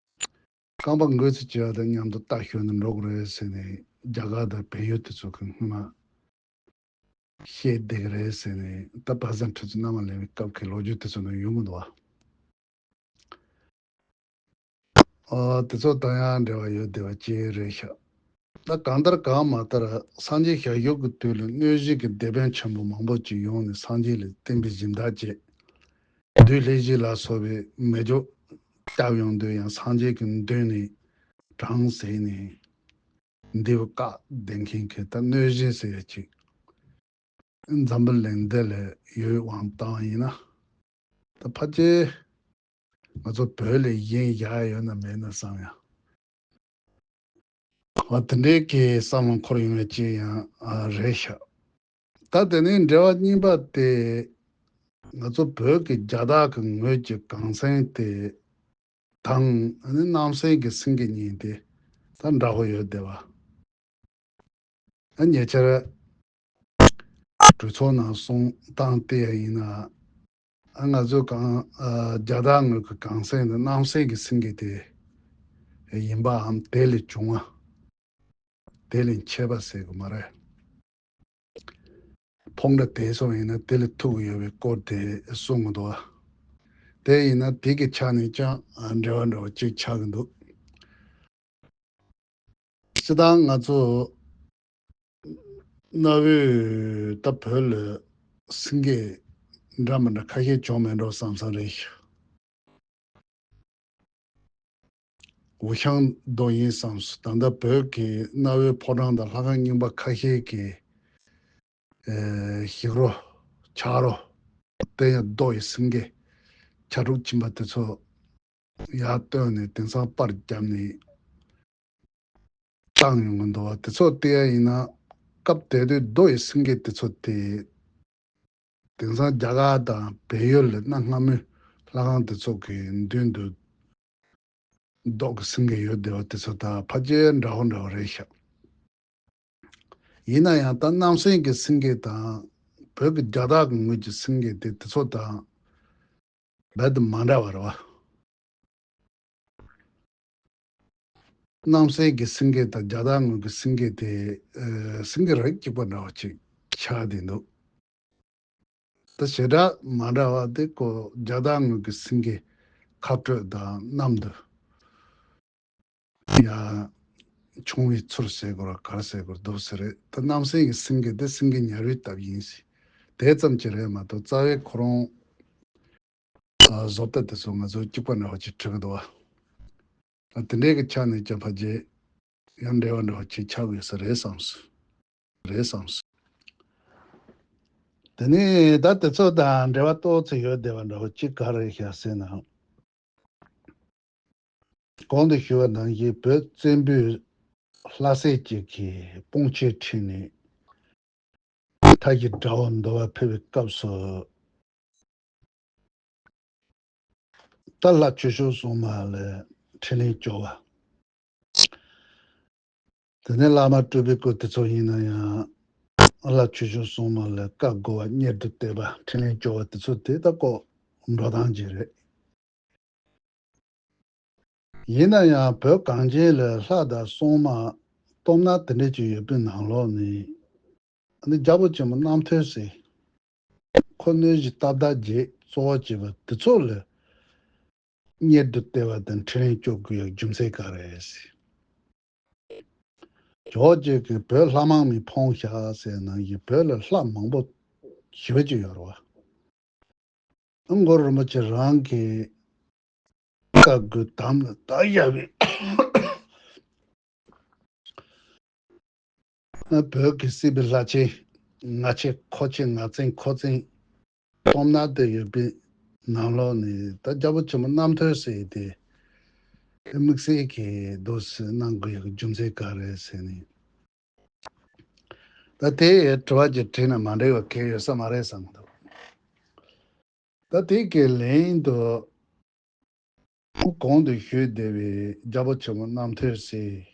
རྐང་པ་འགོས་ཚེ་བྱེད་ཡ་དང་མཉམ་དུ་རྟ་ཞོན་ནས་འགྲོ་དགོས་རེད་ཟེར་ནས་རྒྱ་གར་དང་བལ་ཡུལ་དེ་ཚོ་གི་སྔོན་མ་བཤད་བསྡད་ཀྱི་རེད་ཟེར་ནས་ད་བ་ཟན་ཁྲི་ཚོ་མནའ་མ་ལེན་པའི་སྐབས་ཀྱི་ལོ་རྒྱུས་དེ་ཚོ་ནང་ཡོང་གི་འདུག་བ། ཨ་དེ་ཚོ་དང་ཡང་འབྲེལ་བ་ཡོད་བསྡད་པ་ཅིག་རེད་ཤག་ད་གང་ལྟར་གང་མ་ལྟར་སངས་རྒྱས་ཞལ་བཞུགས་ཀྱི་དུས་ལ་གནོད་སྦྱིན་གྱི་སྡེ་དཔོན་ཆེན་པོ་མང་པོ་ཅིག་ཡོང་ནས་སངས་རྒྱས་ལ་བསྟན་པའི་སྦྱིན་བདག་བྱས། བདུད་ལྷས་བྱིན་ལ་སོགས་པའི་མེ་སྒྱོགས་བརྒྱབ་ཡོང་དུས་ཡང་སངས་རྒྱས་ཀྱི་མདུན་ནས་དྲངས་ཟེར་ནས་འདི་བ་བཀག་བསྡད་མཁན་གྱི་ད་གནོད་སྦྱིན་ཟེར་ཡ་ཅིག་འཛམ་བུ་གླིང་འདི་ལ་ཡོད་དབང་བཏང་ཡིན་ན། ད་ཕལ་ཆེར་ང་ཚོ་བོད་ལ་གཞན་བཞག་ཡོད་ན་མེད་ན་བསམ་ཡང་། འོ་དེ་འདྲའི་གི་བསམ་བློ་འཁོར་ཡོང་བའི་ཅིག་ཡང་ཨ་རེད་ཤག་ད་དེ་ནས་འབྲེལ་བ་གཉིས་པ་དེ་ང་ཚོ་བོད་ཀྱི་རྒྱ་སྟག་གི་ངོས་ཀྱི་གངས་སེང་དེ་དང་ཨ་ནི་གནམ་སེང་གི་སེང་གེ་གཉིས་དེ་ད་འདྲ་པོ་ཡོད་བསྡད་པ། ཨ་ཉེ་ཆར་གྲོས་ཚོགས་ནང་གསུང་སྟངས་བལྟས་ཡ་ཡིན་ན། ཨ་ང་ཚོ་གང་ཨ་རྒྱ་སྟག་ངོས་ཀྱི་གངས་སེང་དང་གནམ་སེང་གི་སེང་གེ་དེ་ཡིན་པའམ་དེ་ལས་བྱུང་བ་ དེ་ལས་མཆེད་པ་ཟེར་གི་མ་རེད། ཕོ་འདྲ་དེ་ཚོ་ཡིན་ན་དེ་ལས་ཐུག་ཡོད་པའི་སྐོར་དེ་གསུང་གི་འདུག་བ། དེ་ཡིན་ན་དེ་གི་ཆ་ནས་ཀྱང་འབྲེལ་བ་འདྲ་བོ་གཅིག་ཆགས་ཀྱི་འདུག་སྤྱིར་བཏང་ང་ཚོ་གནའ་བོའི་ད་བོད་ལ་སེང་གེ་འདྲ་མི་འདྲ་ཁ་ཤས་བྱུང་མེད་འགྲོ་བསམ་བསམ་རེད་ཤག་འུ་ཤང་རྡོ་ཡིན་བསམས། ད་ལྟ་བོད་ཀྱི་གནའ་བོའི་ཕོ་བྲང་དང་ལྷ་ཁང་རྙིང་པ་ཁ་ཤས་ཀྱི་ཨེ་ཞིག་རོ་ཆག་རོ་དེ་ཡང་རྡོ་ཡི་སེང་གེ་བྱ་ཕྲུག་ཕྱིན་པ་དེ་ཚོ་ཡར་བཏོན་ནས་དེང་སང་པར་བརྒྱབ་ནས་བཏང་ཡོང་གི་འདུག་བ། དེ་ཚོ་བལྟས་ཡ་ཡིན་ན་སྐབས་དེ་དུས་རྡོ་ཡི་སེང་གེ་དེ་ཚོ་དེ་དེང་སང་རྒྱ་གར་དང་བལ་ཡུལ་ལ་གནའ་སྔ་མོའི་ལྷ་ཁང་དེ་ཚོ་གི་མདུན་དུ་རྡོ་གི་སེང་གེ་ཡོད་བསྡད་པ་དེ་ཚོ་དང་ཕལ་ཆེར་འདྲ་བོ་འདྲ་བོ་རེད་ཤག་ཡིན་ན་ཡང་ད་གནམ་སེང་གི་སེང་གེ་དང་བོད་ཀྱི་རྒྱ་སྟག་གི་ངོས་ཀྱི་སེང་གེ་དེ་དེ་ཚོ་དང་རྦད་དེ་མ་འདྲ་བ་རེད་བ། གནམ་སེང་གི་སེང་གེ་དང་རྒྱ་སྟག་ངོས་ཀྱི་སེང་གེ་དེ་ཨ་སེང་གེ་རིགས་གཅིག་པ་འདྲ་བ་ཅིག་ཆགས་བསྡད་འདུག་ད་བྱེ་བྲག་མ་འདྲ་བ་དེ་ཀོ་རྒྱ་སྟག་ངོས་ཀྱི་སེང་གེ་ཁ་སྤྲོད་དང་གནམ་དུ་ཡ་མཆོང་བའི་ཚུལ་ཟེར་དགོས་ར་ག་རེ་ཟེར་དགོས་ར་འདུག་ཟེར་རེད། ད་གནམ་སེང་གི་སེང་གེ་དེ་སེང་གེ་ཉ་རོའི་སྟབས་ཡིན་ཟེར། དེ་ཙམ་གྱིས་རེད་མ་གཏོགས་རྩ་བའི་ཁོ་རང་ཨ་བཟོ་ལྟ་དེ་ཚོ་ང་ཚོ་གཅིག་པ་འདྲ་བ་ཅིག་གྲུབ་ཀྱི་འདུག་བ། ཨ་དེ་འདྲའི་གི་ཆ་ནས་ཀྱང་ཕལ་ཆེར་ཡང་འབྲེལ་བ་འདྲ་བ་ཅིག་ཆགས་དགོས་ས་རེད་བསམས། རེད་བསམས། དེ་ནས་ད་དེ་ཚོ་དང་འབྲེལ་བ་ཏོག་ཙམ་ཡོད་བསྡད་པ་འདྲ་བོ་གཅིག་ག་རེ་བཞག་ཟེར་ན། གོང་དུ་ཞུས་པ་ནང་བཞིན་བོད་བཙན་པོའི་ལྷ་སྲས་གཅིག་གིས་སྤུན་མཆེད་ཁྲིད་ནས་མཐའ་བཞི་དགྲ་བོར་འདུལ་བར་ཕེབས་པའི་སྐབས་སུ། ད་ལྷ་ཆོས་སྐྱོང་སྲུང་མ་ལ་ཕྲིན་ལས་བཅོལ་བ། དེ་ནས་བླ་མ་སྤྲུལ་པའི་སྐུ་དེ་ཚོ་ཡིན་ན་ཡང་། ལྷ་ཆོས་སྐྱོང་སྲུང་མ་ལ་བཀའ་བསྒོ་བ་གཉེར་དུ་གཏད་པ་ཕྲིན་ལས་བཅོལ་བ་དེ་ཚོ་དེ་ད་ཀོ་འགྲོ་སྟངས་ཅིག་རེད། ཡིན་ན་ཡང་བོད་གངས་ཅན་ལ་ལྷ་དང་སྲུང་མ་སྟོབས་ན་དེ་འདྲ་ཅིག་ཡོད་པའི་ནང་ལོགས་ནས། ཨ་ནི་རྒྱལ་པོ་ཆེན་པོ་རྣམ་ཐོས་སྲས། ཁོ་གནོད་གཞི་སྟབས་བདེ་བརྒྱད་གཙོ་བོ་བྱས་པ་དེ་ཚོ་ལ་གཉེར་དུ་གཏད་པ་དང་ཕྲིན་ལས་བཅོལ་དགོས་ཡག་རྒྱུ་མཚན་ག་རེ་རེད། ཇོ་རྗེ་གིས་བོད་ལྷ་མང་མི་ཕོངས་ཤག་ཟེར་ནང་བཞིན་བོད་ལ་ལྷ་མང་པོ་ཞེ་པོ་ཅིག་ཡོད་རེད་བ། ཨ་གུ་རུ་རིན་པོ་ཆེ་རང་གི་བཀའ་བསྒོས་དམ་ལ་བཏགས་བཞག་པའི་བོད་ཀྱི་སྲིད་པའི་ལྷ་ཆེན་ང་ཆེན་ཁོ་ཆེན་ང་བཙན་ཁོ་བཙན་སྟོབས་ན་དེ་ཡོད་པའི་ནང་ལོགས་ནས་ད་རྒྱལ་པོ་ཆེན་པོ་རྣམ་ཐོས་སྲས་དེ་དམིགས་བསལ་གྱི་འདུག་སེ་གནང་དགོས་ཡག་རྒྱུ་མཚན་ག་རེ་ཟེར་ནས། ད་དེ་དྲི་བ་ཅིག་དྲིས་ན་མ་འགྲིག་པ་གང་ཡང་ཡོད་ས་མ་རེད་བསམ་གྱི་འདུག་ད་དེ་གའི་ལན་དུ་གོང་དུ་ཞུས་བསྡད་པའི་རྒྱལ་པོ་ཆེན་པོ་རྣམ་ཐོས་སྲས་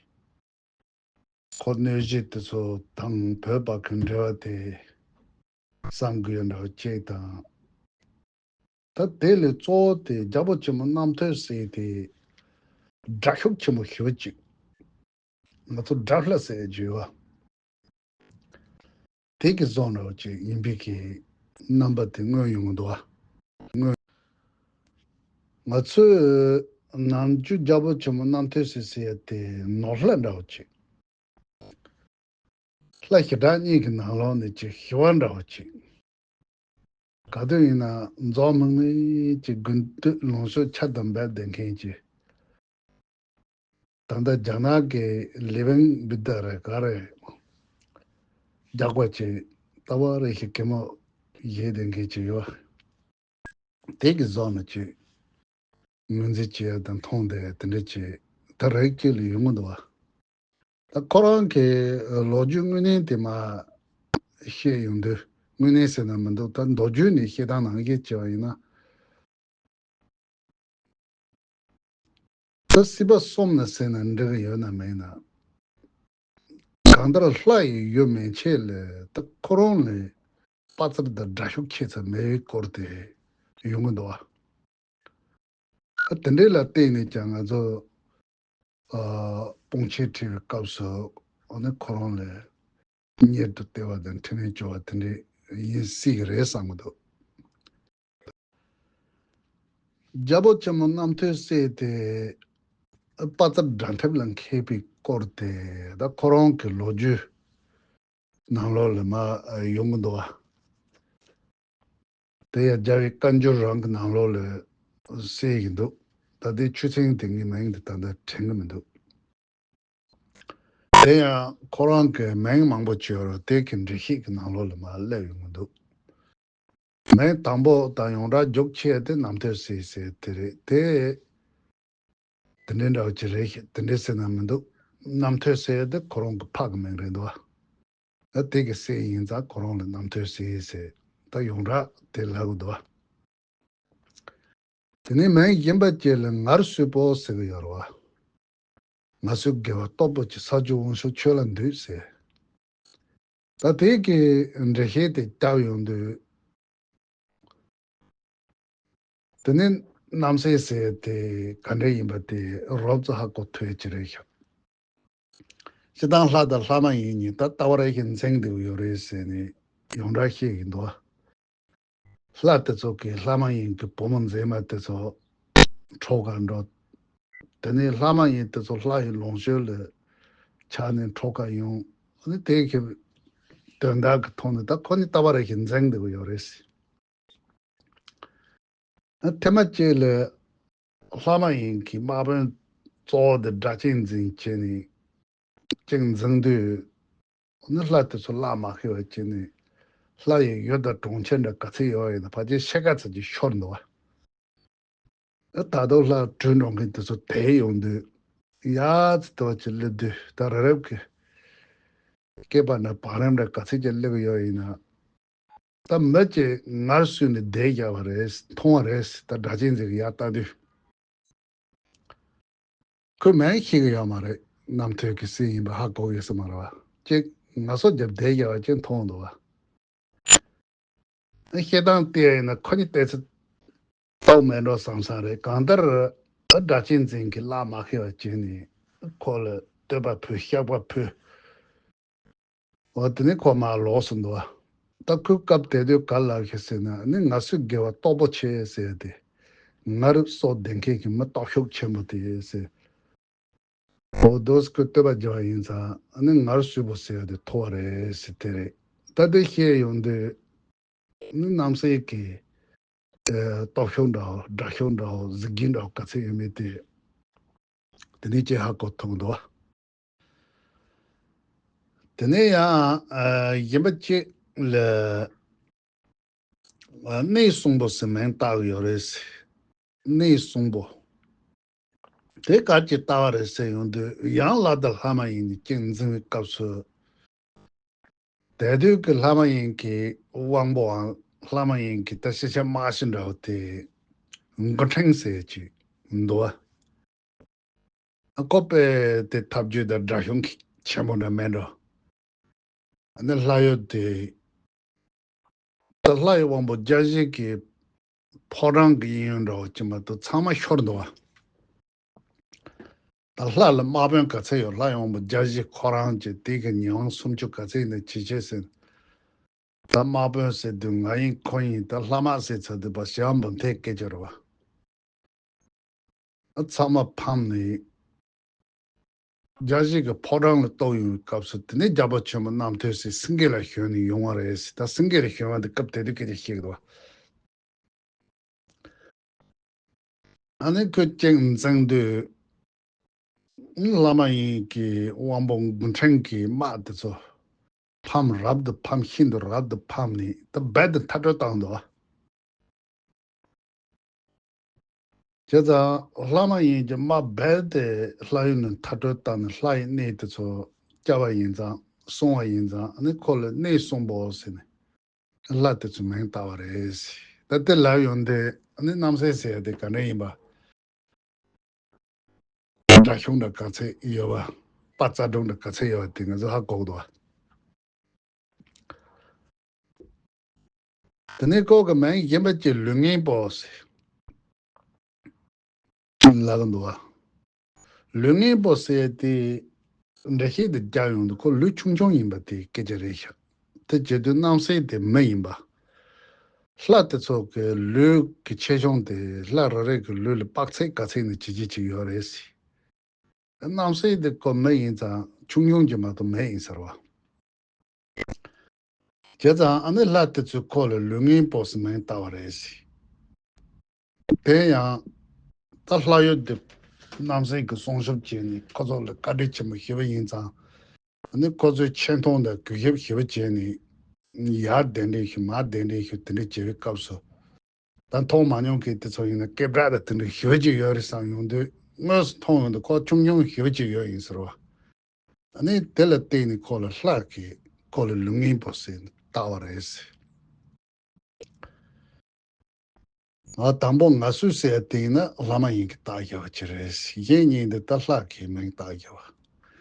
ཁོ་གནོད་གཞི་དེ་ཚོ་དང་བོད་བར་གྱི་འབྲེལ་བ་དེ་བསམ་དགོས་འདྲ་བ་གཅིག་དང་། ད་དེ་ལས་གཙོ་བོ་དེ་རྒྱལ་པོ་ཆེན་པོ་རྣམ་ཐོས་སྲས་དེ་དགྲ་ཤུགས་ཆེན་པོ་ཞེ་པོ་ཅིག་ང་ཚོ་དགྲ་ལྷ་ཟེར་བརྗོད་པ། དེ་གི་བཟོ་འདྲ་བོ་ཅིག་ཡིན་པའི་གི་རྣམ་པ་དེ་མངོན་ཡོང་གི་འདུག་བ། མངོན། ང་ཚོས་ནམ་རྒྱུན་རྒྱལ་པོ་ཆེན་པོ་རྣམ་ཐོས་སྲས་ཟེར་ཡ་དེ་ནོར་ལྷ་འདྲ་བོ་ཅིག་ལྷ་ཞེ་དྲག་གཉིས་ཀྱི་ནང་ལོགས་ནས་ཅིག་ཞི་བ་འདྲ་བོ་ཅིག་ག་དུས་ཡིན་ན་རྫོགས་མིག་ནས་ཅིག་དགུན་དུས་ལོངས་སྤྱོད་ཆ་དང་འབད་བསྡད་མཁན་ཅིག་ད་ལྟ་རྒྱ་ནག་གི་ལི་ཝིང་བི་ད་རེད་ག་རེད། རྒྱག་པ་ཅིག་ལྟ་བ་རེ་ཞིག་གད་མོ་བཞེས་བསྡད་མཁན་ཅིག་ཡོད། དེ་གི་བཟོ་ནས་ཅིག་ངོས་འཛིན་བྱེད་ཡ་དང་མཐོང་བསྡད་ཡ་དེ་འདྲ་ཅིག་ད་རེས་ཅིག་ལ་ཡོང་གི་འདུག་བ། ད་ཁོ་རང་གི་ལོ་རྒྱུས་དངོས་གནས་དེ་མ་བཤད་ཡོང་དུས་དངོས་གནས་ཟེར་ན་མི་འདུག་ད་མདོ་རྒྱུད་ནས་བཤད་སྟངས་ནང་བཞིན་བྱས་པ་ཡིན་ན། ད་སྲིད་པ་གསུམ་ན་ཟེར་ན་འགྲིག་གི་ཡོད་ན་མེད་ན། གང་ལྟར་ལྷ་ཡི་ཡུལ་མན་ཆད་ལས་ད་ཁོ་རང་ལས་དཔའ་རྩལ་དང་དགྲ་ཤུགས་ཁྱད་མཚར་མེད་པའི་སྐོར་དེ་ཡོང་གི་འདུག་བ། ཨ་དེ་འདྲའི་ལ་བརྟེན་ནས་ཀྱང་ང་ཚོ་ཨ་སྤུན་མཆེད་ཁྲིད་པའི་སྐབས་སུ་ འོ་ནི་ཁོ་རང་ལ་གཉེར་དུ་བལྟ་བ་དང་འཕྲིན་ལས་བཅོལ་བ་དེ་འདྲ་ཡིན་སྲིད་ཀྱི་རེད་བསམ་གྱི་འདུག་རྒྱལ་པོ་ཆེན་མོ་རྣམ་ཐོས་སྲས་དེ་དཔལ་རྩལ་དགྲ་འཐབ་ལ་མཁས་པའི་སྐོར་དེ་ད་ཁོ་རང་གི་ལོ་རྒྱུས་ནང་ལོགས་ལ་མར་ཡོང་གི་འདུག་བ། དེ་ཡང་རྒྱལ་བའི་བཀའ་འགྱུར་རང་གི་ནང་ལོགས་ལ་གསལ་གྱི་འདུག་ད་ལྟའི་ཆོས་ཚན་དེ་ངའི་མིང་དེ་ད་ལྟ་དྲན་གྱི་མི་འདུག་དེ་ཡང་ཁོ་རང་གི་མིང་མང་པོ་བྱས་ཡོད་རེད། དེ་གི་འགྲེལ་བཤད་ཀྱི་ནང་ལོགས་ལ་མར་སླེབས་ཡོང་གི་འདུག་མིང་དང་པོ་དང་ཡོངས་གྲགས་རྒྱུགས་ཆེ་དེ་རྣམ་ཐོས་སྲས་ཟེར་དེ་རེད། དེ་དེ་འདྲའི་འདྲ་བོ་ཅིག་རེད་ཤག་དེ་འདྲའི་ཟེར་ན་མི་འདུག་རྣམ་ཐོས་སྲས་དེ་ཁོ་རང་གི་ཕ་གི་མིང་རེད་འདུག་བ། ད་དེ་གི་སྲས་ཡིན་ཙང་ཁོ་རང་ལ་རྣམ་ཐོས་སྲས་ཟེར། ད་ཡོངས་གྲགས་དེ་ལབ་གི་འདུག་བ། དེ་ནས་མིང་གཞན་པ་ཅིག་ལ་ངར་བསོད་པོ་ཟེར་གི་ཡོད་རེད་བ། ངར་བསོད་དགེ་བ་སྟོབས་པོ་ཆེ། ས་བཅུ་དབང་ཕྱུག་ཆོས་ལ་འདུད་ཟེར། ད་དེ་གི་འགྲེལ་བཤད་དེ་བརྒྱབ་ཡོང་དུས། དེ་ནས་རྣམ་སྲས་ཟེར་དེ་ག་འདྲ་ཡིན་པ་དེ་རོབ་ཙམ་ཧ་གོ་ཐུབ་ཡ་ཅིག་རེད་ཤག་སྤྱིར་བཏང་ལྷ་དང་ལྷ་མ་ཡིན་གཉིས་ད་ལྟ་བ་རེ་བཞིན་འཛིང་བསྡད་ཡོད་རེད་ཟེར་ནས་ཡོངས་གྲགས་བཤད་ཀྱི་འདུག་ལྷ་དེ་ཚོ་གིས་ལྷ་མ་ཡིན་གྱི་བུ་མོ་མཛེས་མ་དེ་ཚོ་འཕྲོག་གར་འགྲོ། དེ་ནས་ལྷ་མ་ཡིན་དེ་ཚོ་ལྷ་ཡི་ལོངས་སྤྱོད་ལ་ཆགས་ནས་འཕྲོག་གར་ཡོང་། ཨ་ནི་དེ་གི་དོན་དག་གི་ཐོག་ནས་ད་ཁོ་ནི་ལྟ་བ་རེ་བཞིན་འཛིང་བསྡད་ཡོད་རེད། ཨ་ཐེངས་མ་གཅིག་ལ་ལྷ་མ་ཡིན་གྱི་དམག་དཔོན་གཙོ་བོ་དེ་སྒྲ་གཅན་འཛིན་བྱས་ནས་གཅིག་འཛིང་དུས། ཨ་ནི་ལྷ་དེ་ཚོ་བརླག་མ་ཤེས་པ་བྱས་ནས་ལྷ་ཡི་ཡུལ་དང་གྲོང་ཁྱེར་འདྲ་ག་ཚོད་ཡོད་ཡིན་ན་ཕལ་ཆེར་ཕྱེད་ཀ་ཙམ་ཅིག་ཤོར་འདུག་བ། ད་ལྟ་ལྷ་བྲོས་འགྲོ་མཁན་དེ་ཚོ་དེད་ཡོང་དུས་ཡ་ཙི་ཏོ་ཅིག་སླེབས་དུས་ད་རི་རབ་ཀྱི་སྐེད་པ་འདྲ་བང་རིམ་འདྲ་ག་ཚོད་ཅིག་སླེབས་ཡོད་ཡིན་ན། ད་མི་གཅིག་ངར་བསོད་ནས་བསྡད་བཞག་པ་རེད། མཐོང་བ་རེད། ད་སྒྲ་གཅན་འཛིན་གྱིས་ཡར་བལྟ་དུས། ཁོས་མིང་ཤེས་ཀྱི་ཡོད་མ་རེད། རྣམ་ཐོས་ཀྱི་སྲས་ཡིན་པ་ཧ་གོ་ཡོད་ས་མ་རེད་བ། གཅིག་ངལ་གསོ་རྒྱབ་བསྡད་བཞག་པ་གཅིག་མཐོང་འདུག་བ། བཤད་སྟངས་བལྟས་ཡིན་ན་ཁོ་གཉིས་བལྟས་ཚེ་ལྟོགས་མེད་འགྲོ་བསམ་བསམ་རེད། གང་ལྟར་སྒྲ་གཅན་འཛིན་གྱིས་བརླག་མ་ཤེས་པ་བྱས་ནས་ཁོ་ལ་བསྟོད་པ་ཕུལ། བཤགས་པ་ཕུལ། འོ་དེ་ནས་ཁོ་མར་ལོག་སོང་འདུག་བ། ད་ཁོས་སྐབས་དེ་དུས་ག་ལབ་ཤེས་ཟེར་ན་ནི་ངལ་གསོ་དགེ་བ་སྟོབས་པོ་ཆེ་ཟེར་ཏེ། ངར་གསོ་ལྡན་མཁན་གྱི་མི་སྟོབས་ཤུགས་ཆེན་པོ་དེ་ཟེར། འོ་དོ་ཁོས་བསྟོད་པ་རྒྱག་པ་ཡིན་ཙང་ནི་ངར་བསོད་པོ་ཟེར་ཏེ་ཐོབ་པ་རེད་ཟེར་དེ་རེད། ད་དེ་བཤད་ཡོང་དུས་ནི་རྣམ་སྲས་ཀྱི་སྟོབས་ཤུགས་འདྲ་བོ་དྲག་ཤུགས་འདྲ་བོ་གཟི་བརྗིད་འདྲ་བོ་ག་ཚོད་ཡོད་མེད་དེ། དེ་ནས་ཅིག་ཧ་གོ་ཐུབ་འདུག་དེ་ནས་ཡང་གཞན་པ་གཅིག་ལ་གནས་གསུམ་པོ་ཟེར་མིང་བཏགས་ཡོད་རེད། གནས་གསུམ་པོ་དེ་ག་ཅིག་ལྟ་བ་རེད་ཟེར་ཡོང་དུས་ཡང་ལྷ་དང་ལྷ་མ་ཡིན་གཉིས་གཅིག་འཛིང་བའི་སྐབས་སུ། དེ་དུས་ཀྱི་ལྷ་མ་ཡིན་གྱི་དབང་པོའམ་ལྷ་མ་ཡིན་གྱི་ད་ཤེས་བྱ་མ་ཤེས་འདྲ་བོ་དེ་མགོ་ཕྲེང་ཟེར་གྱི་འདུག་བ། ཨ་ཁོ་པས་དེ་ཐབས་ཇུས་དང་དགྲ་གཤོམ་གྱི་ཆེན་པོ་འདྲ་མེད་འགྲོ། ཨ་ནི་ལྷ་ཡུལ་དེ་ད་ལྷ་ཡི་དབང་པོ་བརྒྱ་བཞི་གི་ཕོ་བྲང་གི་གཡས་གཡོན་འདྲ་བོ་ཅིག་མ་གཏོགས་ཚང་མ་ཤོར་འདུག་བ། ད་ལྷ་ལ་དམག་དཔོན་ག་ཚད་ཡོད། ལྷ་ཡི་དབང་པོ་བརྒྱ་བཞི་ཁོ་རང་གཅིག་དེ་གི་ཉེ་དབང་སུམ་ཅུ་ག་ཚད་ཡིན་ན་ཇི་བྱེད་ཟེར། ད་དམག་དཔོན་ཟེར་དུས་ང་ཡིན་ཁོ་ཡིན་ད་ལྷ་དམག་ཟེར་ཚར་དུས་པ་ཞི་བ་འབུམ་ཐེར་སྐད་ཆ་རེད་བ། ཨ་ཚང་མ་ཕམ་ནས་བརྒྱ་བཞི་གི་ཕོ་བྲང་ལ་གཏོར་ཡོང་བའི་སྐབས་སུ་དེ་ནས་རྒྱལ་པོ་ཆེན་པོ་རྣམ་ཐོས་སྲས་སེང་གེ་ལ་ཞོན་ནས་ཡོང་བ་རེད་ཟེར། ད་སེང་གེ་ལ་ཞོན་བ་འདི་སྐབས་དེ་དུས་སྐད་ཆ་བཤད་ཀྱི་འདུག་བ། ཨ་ནི་ཁོས་གཅིག་འཛིང་དུས་ལྷ་མ་ཡིན་གྱི་དབང་པོ་མགོ་ཕྲེང་གི་དམག་དེ་ཚོ་ཕམ། རབ་ཏུ་ཕམ། ཤིན་ཏུ་རབ་ཏུ་ཕམ་ནས་ད་རྦད་དེ་མཐའ་སྐྲོད་བཏང་འདུག་བ། བྱས་ཙང་ལྷ་མ་ཡིན་གྱི་དམག་རྦད་དེ་ལྷ་ཡུལ་ནས་མཐའ་སྐྲོད་བཏང་ནས་ལྷ་ཡི་གནས་དེ་ཚོ་བསྐྱབས་པ་ཡིན་ཙང་སྲུང་བ་ཡིན་ཙང་ཨ་ནི་ཁོ་ལ་གནས་གསུམ་པོ་ཟེར་ནས་ལྷ་དེ་ཚོའི་མིང་བཏགས་པ་རེད། ད་དེ་ལབ་ཡོང་དུས་ཨ་ནི་རྣམ་སྲས་ཟེར་ཡ་དེ་ག་འདྲ་ཡིན་པ། དགྲ་གཤོམ་འདྲ་ག་ཚད་ཡོད་པ། དཔའ་རྩལ་སྒྲོམ་འདྲ་ག་ཚད་ཡོད་པ་དེ་ང་ཚོ་ཧ་གོ་གི་འདུག་བ། དེ་ནས་ཁོ་གི་མིང་གཞན་པ་ཅིག་ལུས་ངན་པོ་ཟེར་ལབ་ཀྱི་འདུག་བ། ལུས་ངན་པོ་ཟེར་དེ་ འགྲེལ་བཤད་དེ་རྒྱག་ཡོང་དུས་ཁོ་ལུས་ཆུང་ཆུང་ཡིན་པ་དེ་སྐད་ཆ་རེད་ཤག་དེ་བྱེད་དུས་རྣམ་སྲས་དེ་མི་ཡིན་པ། ལྷ་དེ་ཚོ་གི་ལུས་ཀྱི་ཆེ་ཆུང་དེ་ལྷ་རེ་རེ་གི་ལུས་ལ་དཔག་ཚད་ག་ཚད་ནས་ཇི་ཇི་ཅིག་ཡོད་རེད་ཟེར། རྣམ་སྲས་དེ་ཁོ་མི་ཡིན་ཙང་ཆུང་ཆུང་གི་མ་གཏོགས་མི་ཡིན་ཟེར་བ། བྱས་ཙང་ཨ་ནི་ལྷ་དེ་ཚོས་ཁོ་ལ་ལུས་ངན་པོ་ཟེར་མིང་བཏགས་པ་རེད་ཟེར། དེ་ཡང་ད་ལྷ་ཡུལ་དེ་རྣམ་སྲས་ཀྱིས་སྲུང་སྐྱོབ་བྱས་ནས་ཁོ་ཚོ་ལ་བཀའ་དྲིན་ཆེན་པོ་ཞེ་པོ་ཡིན་ཙང་ཨ་ནི་ཁོ་ཚོས་ཆེ་མཐོང་དང་གུས་ཞབས་ཞེ་པོ་བྱས་ནས་ཡར་གདན་འདྲེན་ཞུ་མར་གདན་འདྲེན་ཞུ་དེ་འདྲ་བྱེད་པའི་སྐབས་སུ། ད་མཐོང་མ་མྱོང་མཁན་དེ་ཚོ་ཡིན་ན་སྐེ་བྲག་དང་དེ་འདྲ་ཞེ་པོ་ཅིག་ཡོད་རེད་བསམ་ཡོང་དུས་དངོས་སུ་མཐོང་ཡོང་དུས་ཁོ་ཆུང་ཆུང་ཞེ་པོ་ཅིག་ཡོད་ཡིན་ཟེར་བ། ཨ་ནི་དེ་ལ་བརྟེན་ནས་ཁོ་ལ་ལྷ་གིས་ཁོ་ལ་ལུས་ངན་པོ་ཟེར་ནས་བཏགས་པ་རེད་ཟེར། ང་དང་པོ་ང་སུ་ཟེར་ཡ་དེ་ཡིན་ན་ལྷ་མ་ཡིན་གྱིས་བཏགས་བཞག་པ་ཅིག་རེད་ཟེར། གཞན་གཉིས་འདི་ད་ལྷ་གིས་མིང་བཏགས་བཞག་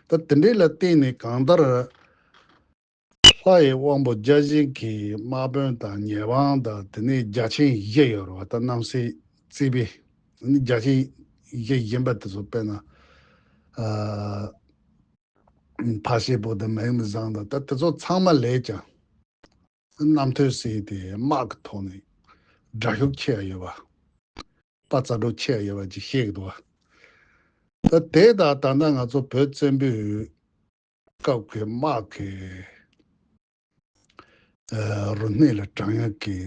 པ། ད་དེ་འདྲའི་ལ་བརྟེན་ནས་གང་ལྟར། ལྷ་ཡི་དབང་པོ་བརྒྱ་བྱིན་གྱི་དམག་དཔོན་དང་ཉེ་དབང་དང་དེ་ནས་རྒྱལ་ཆེན་བཞི་ཡོད་རེད་བ། ད་རྣམ་སྲས་རྩིས་པའི་ནི་རྒྱལ་ཆེན་བཞི་ཡིན་པ་དེ་ཚོ་དཔེར་ན་ཨ་ཕ་ཤེས་པོ་དང་མིང་མི་བཟང་དང་ད་དེ་ཚོ་ཚང་མ་ལས་ཀྱང་རྣམ་ཐོས་སྲས་དེ་དམག་གི་ཐོག་ནས་དགྲ་ཤུགས་ཆེ་ཡ་ཡོད་པ། དཔའ་རྩལ་སྤྲོ་ཆེ་ཡ་ཡོད་པ་ཅིག་བཤད་ཀྱི་འདུག་བ། ད་དེ་དང་ད་ལྟ་ང་ཚོ་བོད་བཙན་པོའི་སྐབས་ཀྱི་དམག་གི་ཨ་རུ་སྣེ་ལ་དྲངས་ཡག་གི་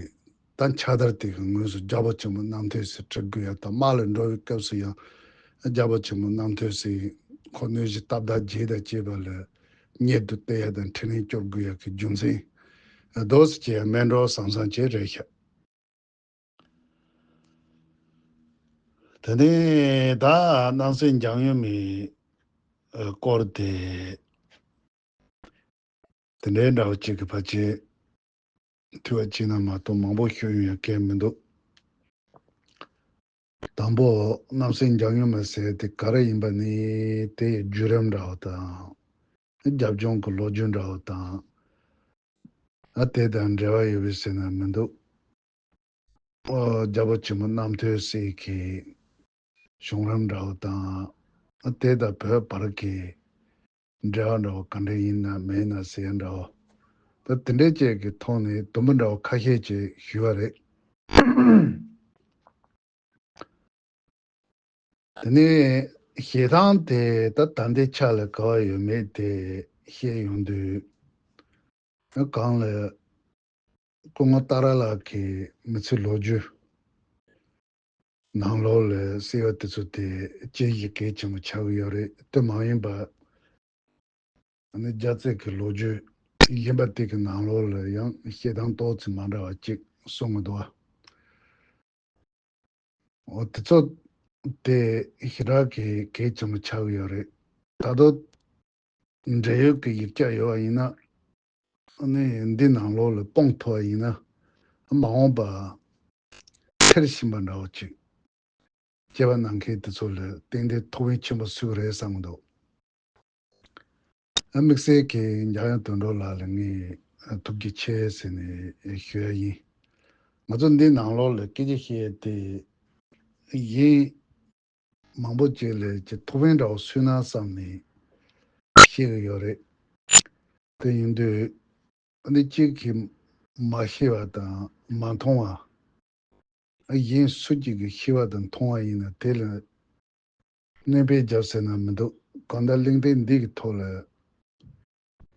ད་ཕྱག་དར་དེ་གི་ངོས་སུ་རྒྱལ་པོ་ཆེན་པོ་རྣམ་ཐོས་སྲས་ཁྲི་དགོས་ཡག་དང་། དམག་ལ་འགྲོ་བའི་སྐབས་སུ་ཡང་རྒྱལ་པོ་ཆེན་པོ་རྣམ་ཐོས་སྲས་ཁོ་གནོད་གཞི་སྟབས་བདེ་བྱེད་དང་བཅས་པ་ལ་གཉེར་དུ་གཏད་ཡག་དང་འཕྲིན་ལས་སྐྱོར་དགོས་ཡག་གི་རྒྱུ་མཚན་རྡོ་སི་ཅེ་མེ་འགྲོ་བཟང་བཟང་བྱས་རེད་ཤག་དེ་ནས་ད་སྣང་སྲིད་འཇམ་ཡུམ་མའི་སྐོར་དེ་དེ་འདྲའི་འདྲ་བོ་གཅིག་གི་ཕལ་ཆེར་ཐུ་བ་གཅིག་ན་མ་གཏོགས་མང་པོ་ཤོད་ཡོང་ཡ་གལ་མི་འདུག་དང་པོ་སྣང་སྲིད་འཇམ་ཡུམ་མ་ཟེར་དེ་ག་རེ་ཡིན་པ་ནི་དེ་ཡི་བརྒྱུད་རིམ་འདྲ་བོ་དང་། རྒྱབ་ལྗོངས་ཀྱི་ལོ་རྒྱུས་འདྲ་བོ་དང་། ཨ་དེ་དང་འབྲེལ་བ་ཡོད་པའི་ཟེར་ན་མི་འདུག་ཨོ་རྒྱལ་པོ་ཆེན་པོ་རྣམ་ཐོས་སྲས་ཀྱི་བྱུང་རིམ་འདྲ་བོ་དང་། ཨ་དེ་དང་བོད་བར་གྱི་འབྲེལ་བ་འདྲ་བོ་ག་འདྲ་ཡིན་ན་མེད་ན་ཟེར་ཡ་འདྲ་བོ། ད་དེ་འདྲའི་བཅས་ཀྱི་ཐོག་ནས་དུམ་བུ་འདྲ་བོ་ཁ་ཤས་ཅིག་ཞུས་པ་རེད། དེ་ནས་བཤད་སྟངས་དེ་ད་ད་ལྟའི་ཆ་ལ་ག་བ་ཡོད་མེད་དེ་བཤད་ཡོང་དུས། གང་ལ་སྐུ་ངོ་ཏཱ་ར་ལགས་ཀྱི་མི་ཚེའི་ལོ་རྒྱུས་ནང་ལོགས་ལ་གསལ་བ་དེ་ཚོ་དེ་དཔྱད་གཞི་གལ་ཆེན་པོ་ཆགས་ཀྱི་ཡོད་རེད། དེ་མ་ཡིན་པ་ཨ་ནི་རྒྱལ་རྩེ་གི་ལོ་རྒྱུས་ཡིན་པ་དེ་གི་ནང་ལོགས་ལ་ཡང་བཤད་སྟངས་ཏོག་ཙམ་མ་འདྲ་བ་ཅིག་གསུང་གི་འདུག་བ། འོ་དེ་ཚོ་དེ་ཞེ་དྲག་གི་གལ་ཆེན་པོ་ཆགས་ཀྱི་ཡོད་རེད། ད་དུང་འབྲེལ་ཡོད་ཀྱི་ཡིག་ཆ་ཡོད་པ་ཡིན་ན་ཨ་ནི་འདི་ནང་ལོགས་ལ་སྤུངས་ཐུབ་པ་ཡིན་ན་མ་འོངས་པ་འཁྱེར་བཞིན་པ་འདྲ་བོ་ཅིག་དཔྱད་པ་གནང་མཁན་དེ་ཚོ་ལ་ཏན་ཏན་ཐུགས་ཕན་ཆེན་པོ་གསོས་རེད་བསམ་གྱི་འདུག་ཨ་དམིགས་བསལ་གྱིས་འཇམ་དབྱངས་དོན་གྲུབ་ལགས་ལ་ངས་ཐུགས་རྗེ་ཆེ་ཟེར་ནས་ཞུ་ཡ་ཡིན། ང་ཚོ་འདི་ནང་ལོགས་ལ་སྐད་ཆ་བཤད་ཡ་དེ་ཡིན། མང་པོ་ཅིག་ལ་ཅིག་ཐུགས་ཕན་འདྲ་བོ་གསོས་ན་བསམ་ནས་བཤད་ཀྱི་ཡོད་རེད། དེ་ཡིན་དུས་ཨ་ནི་གཅིག་གིས་མ་ཤེས་པ་དང་མ་མཐོང་བ། ཨ་གཞན་སུ་གཅིག་གིས་ཤེས་པ་དང་མཐོང་བ་ཡིན་ན་དེ་ལ་སྣོན་པ་རྒྱབ་ཟེར་ན་མི་འདུག་གང་ལྟར་གླེང་སྟེགས་འདི་གི་ཐོག་ལ་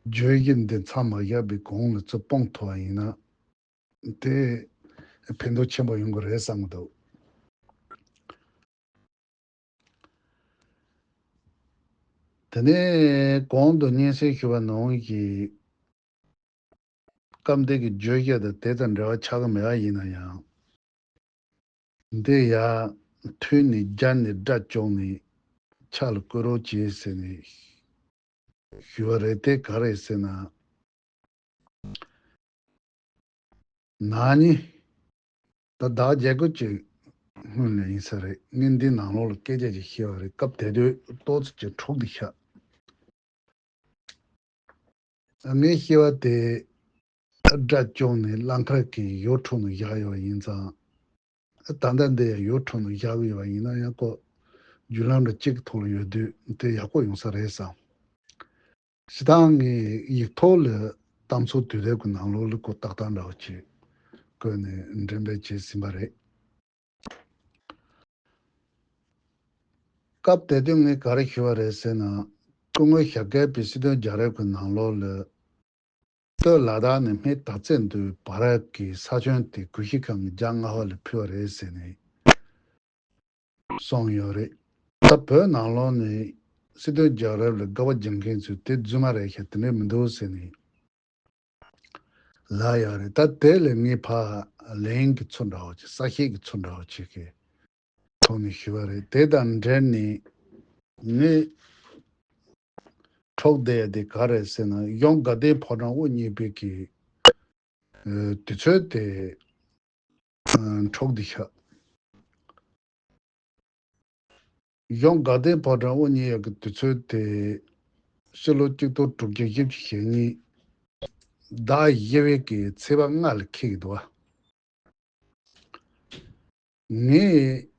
བརྗོད་གཞི་འདི་མཚམས་མ་བཞག་པའི་གོང་ལ་ཚུར་སྤུངས་ཐུབ་པ་ཡིན་ན་དེ་ཕན་ཐོགས་ཆེན་པོ་ཡོང་གི་རེད་བསམ་གྱི་འདུག་དེ་ནས་གོང་དུ་སྙན་སེང་ཞུས་པ་ནང་བཞིན་སྐབས་འདི་གི་བརྗོད་བྱ་དང་དེ་དང་འབྲེལ་བ་ཆགས་ཀྱི་མེད་པ་ཡིན་ན་ཡང་། འདི་ཡར་མཐུད་ནས་སྦྱར་ནས་སྒྲ་བསྐྱོན་ནས་ཕྱག་ལ་བསྐུར་རོགས་གྱིས་ཟེར་ནས་ཞུས་པ་རེད། དེ་ག་རེད་ཟེར་ན། ན་ནིང་ད་ཟླ་བརྒྱད་དགུ་ཅིག་སྔོན་ལ་ཡིན་ས་རེད། ངས་འདི་ནང་ལོགས་ལ་སྐད་ཆ་ཅིག་བཤད་པ་རེད། སྐབས་དེ་དུས་ཏོག་ཙམ་ཅིག་འཁྲུག་བསྡད་ཤག་ངས་བཤད་པ་དེ་སྒྲ་བསྐྱོན་ནས་གླང་དར་གྱི་ཡུལ་གྲུ་ནང་བཞག་ཡོད་པ་ཡིན་ཙང་། ད་ལྟ་འདི་ཡང་ཡུལ་གྲུ་ནང་བཞག་གི་ཡོད་པ་ཡིན་ན་ཡང་ཁོ་བརྒྱུད་ལམ་འདྲ་གཅིག་གི་ཐོག་ལ་ཡོད་དུས་དེ་ཡག་པོ་ཡོང་ས་རེད་བསམ། སྤྱིར་བཏང་ངས་ཡིག་ཐོག་ལ་གཏམ་ཚོགས་དུས་དེབ་ཀྱི་ནང་ལོགས་ལ་གོ་ཏག་ཏག་འདྲ་བོ་ཅིག་བཀོད་ནས་འགྲེམས་སྤེལ་བྱས་ཟིན་པ་རེད། སྐབས་དེ་དུས་ངས་ག་རེ་ཞུས་པ་རེད་ཟེར་ན། སྐུ་ངོ་ཞྭ་སྒབ་པས་སྲིད་དོན་རྒྱལ་རབས་ཀྱི་ནང་ལོགས་ལ། སྟོད་ལ་དྭགས་ནས་སྨད་དར་རྩེ་མདོའི་བར་གྱི་ས་ཁྱོན་དེ་གུ་ཤྲི་ཁང་གིས་རྒྱ་མངའ་དབར་ལ་ཕུལ་བ་རེད་ཟེར་ནས་གསུངས་ཡོད་རེད། ད་བོད་ནང་ལོགས་ནས་སྲིད་དོན་རྒྱལ་རབས་ལ་དགག་པ་རྒྱག་མཁན་ཚོས་དེ་རྫུན་མ་རེད་ཤག་དེ་འདྲ་མི་འདུག་ཟེར་ནས་ལབ་ཡོད་རེད། ད་དེ་ལ་ངས་ཕར་ལན་གྱི་ཚུལ་འདྲ་བོ་ཅིག་གསལ་བཤད་ཀྱི་ཚུལ་འདྲ་བོ་ཅིག་གི་ཐོག་ནས་ཞུས་པ་རེད། དེ་དང་འབྲེལ་ནས་ངས་འཕྲོག་བསྡད་ཡ་དེ་ག་རེད་ཟེར་ན། གཞུང་དགའ་ལྡན་ཕོ་བྲང་དབུ་བརྙེས་པའི་གི་ཨ་དུས་ཚོད་དེ་ཨ་འཕྲོག་བསྡད་ཤག་གཞུང་དགའ་ལྡན་ཕོ་བྲང་དབུ་བརྙེས་ཡག་གི་དུས་ཚོད་དེ་ཕྱི་ལོ་གཅིག་སྟོང་དྲུག་བརྒྱ་བཞི་བཅུ་ཞེ་གཉིས་ཟླ་བཞི་པའི་གི་ཚེས་པ་ལྔ་ལ་འཁེལ་གྱི་འདུག་ངས་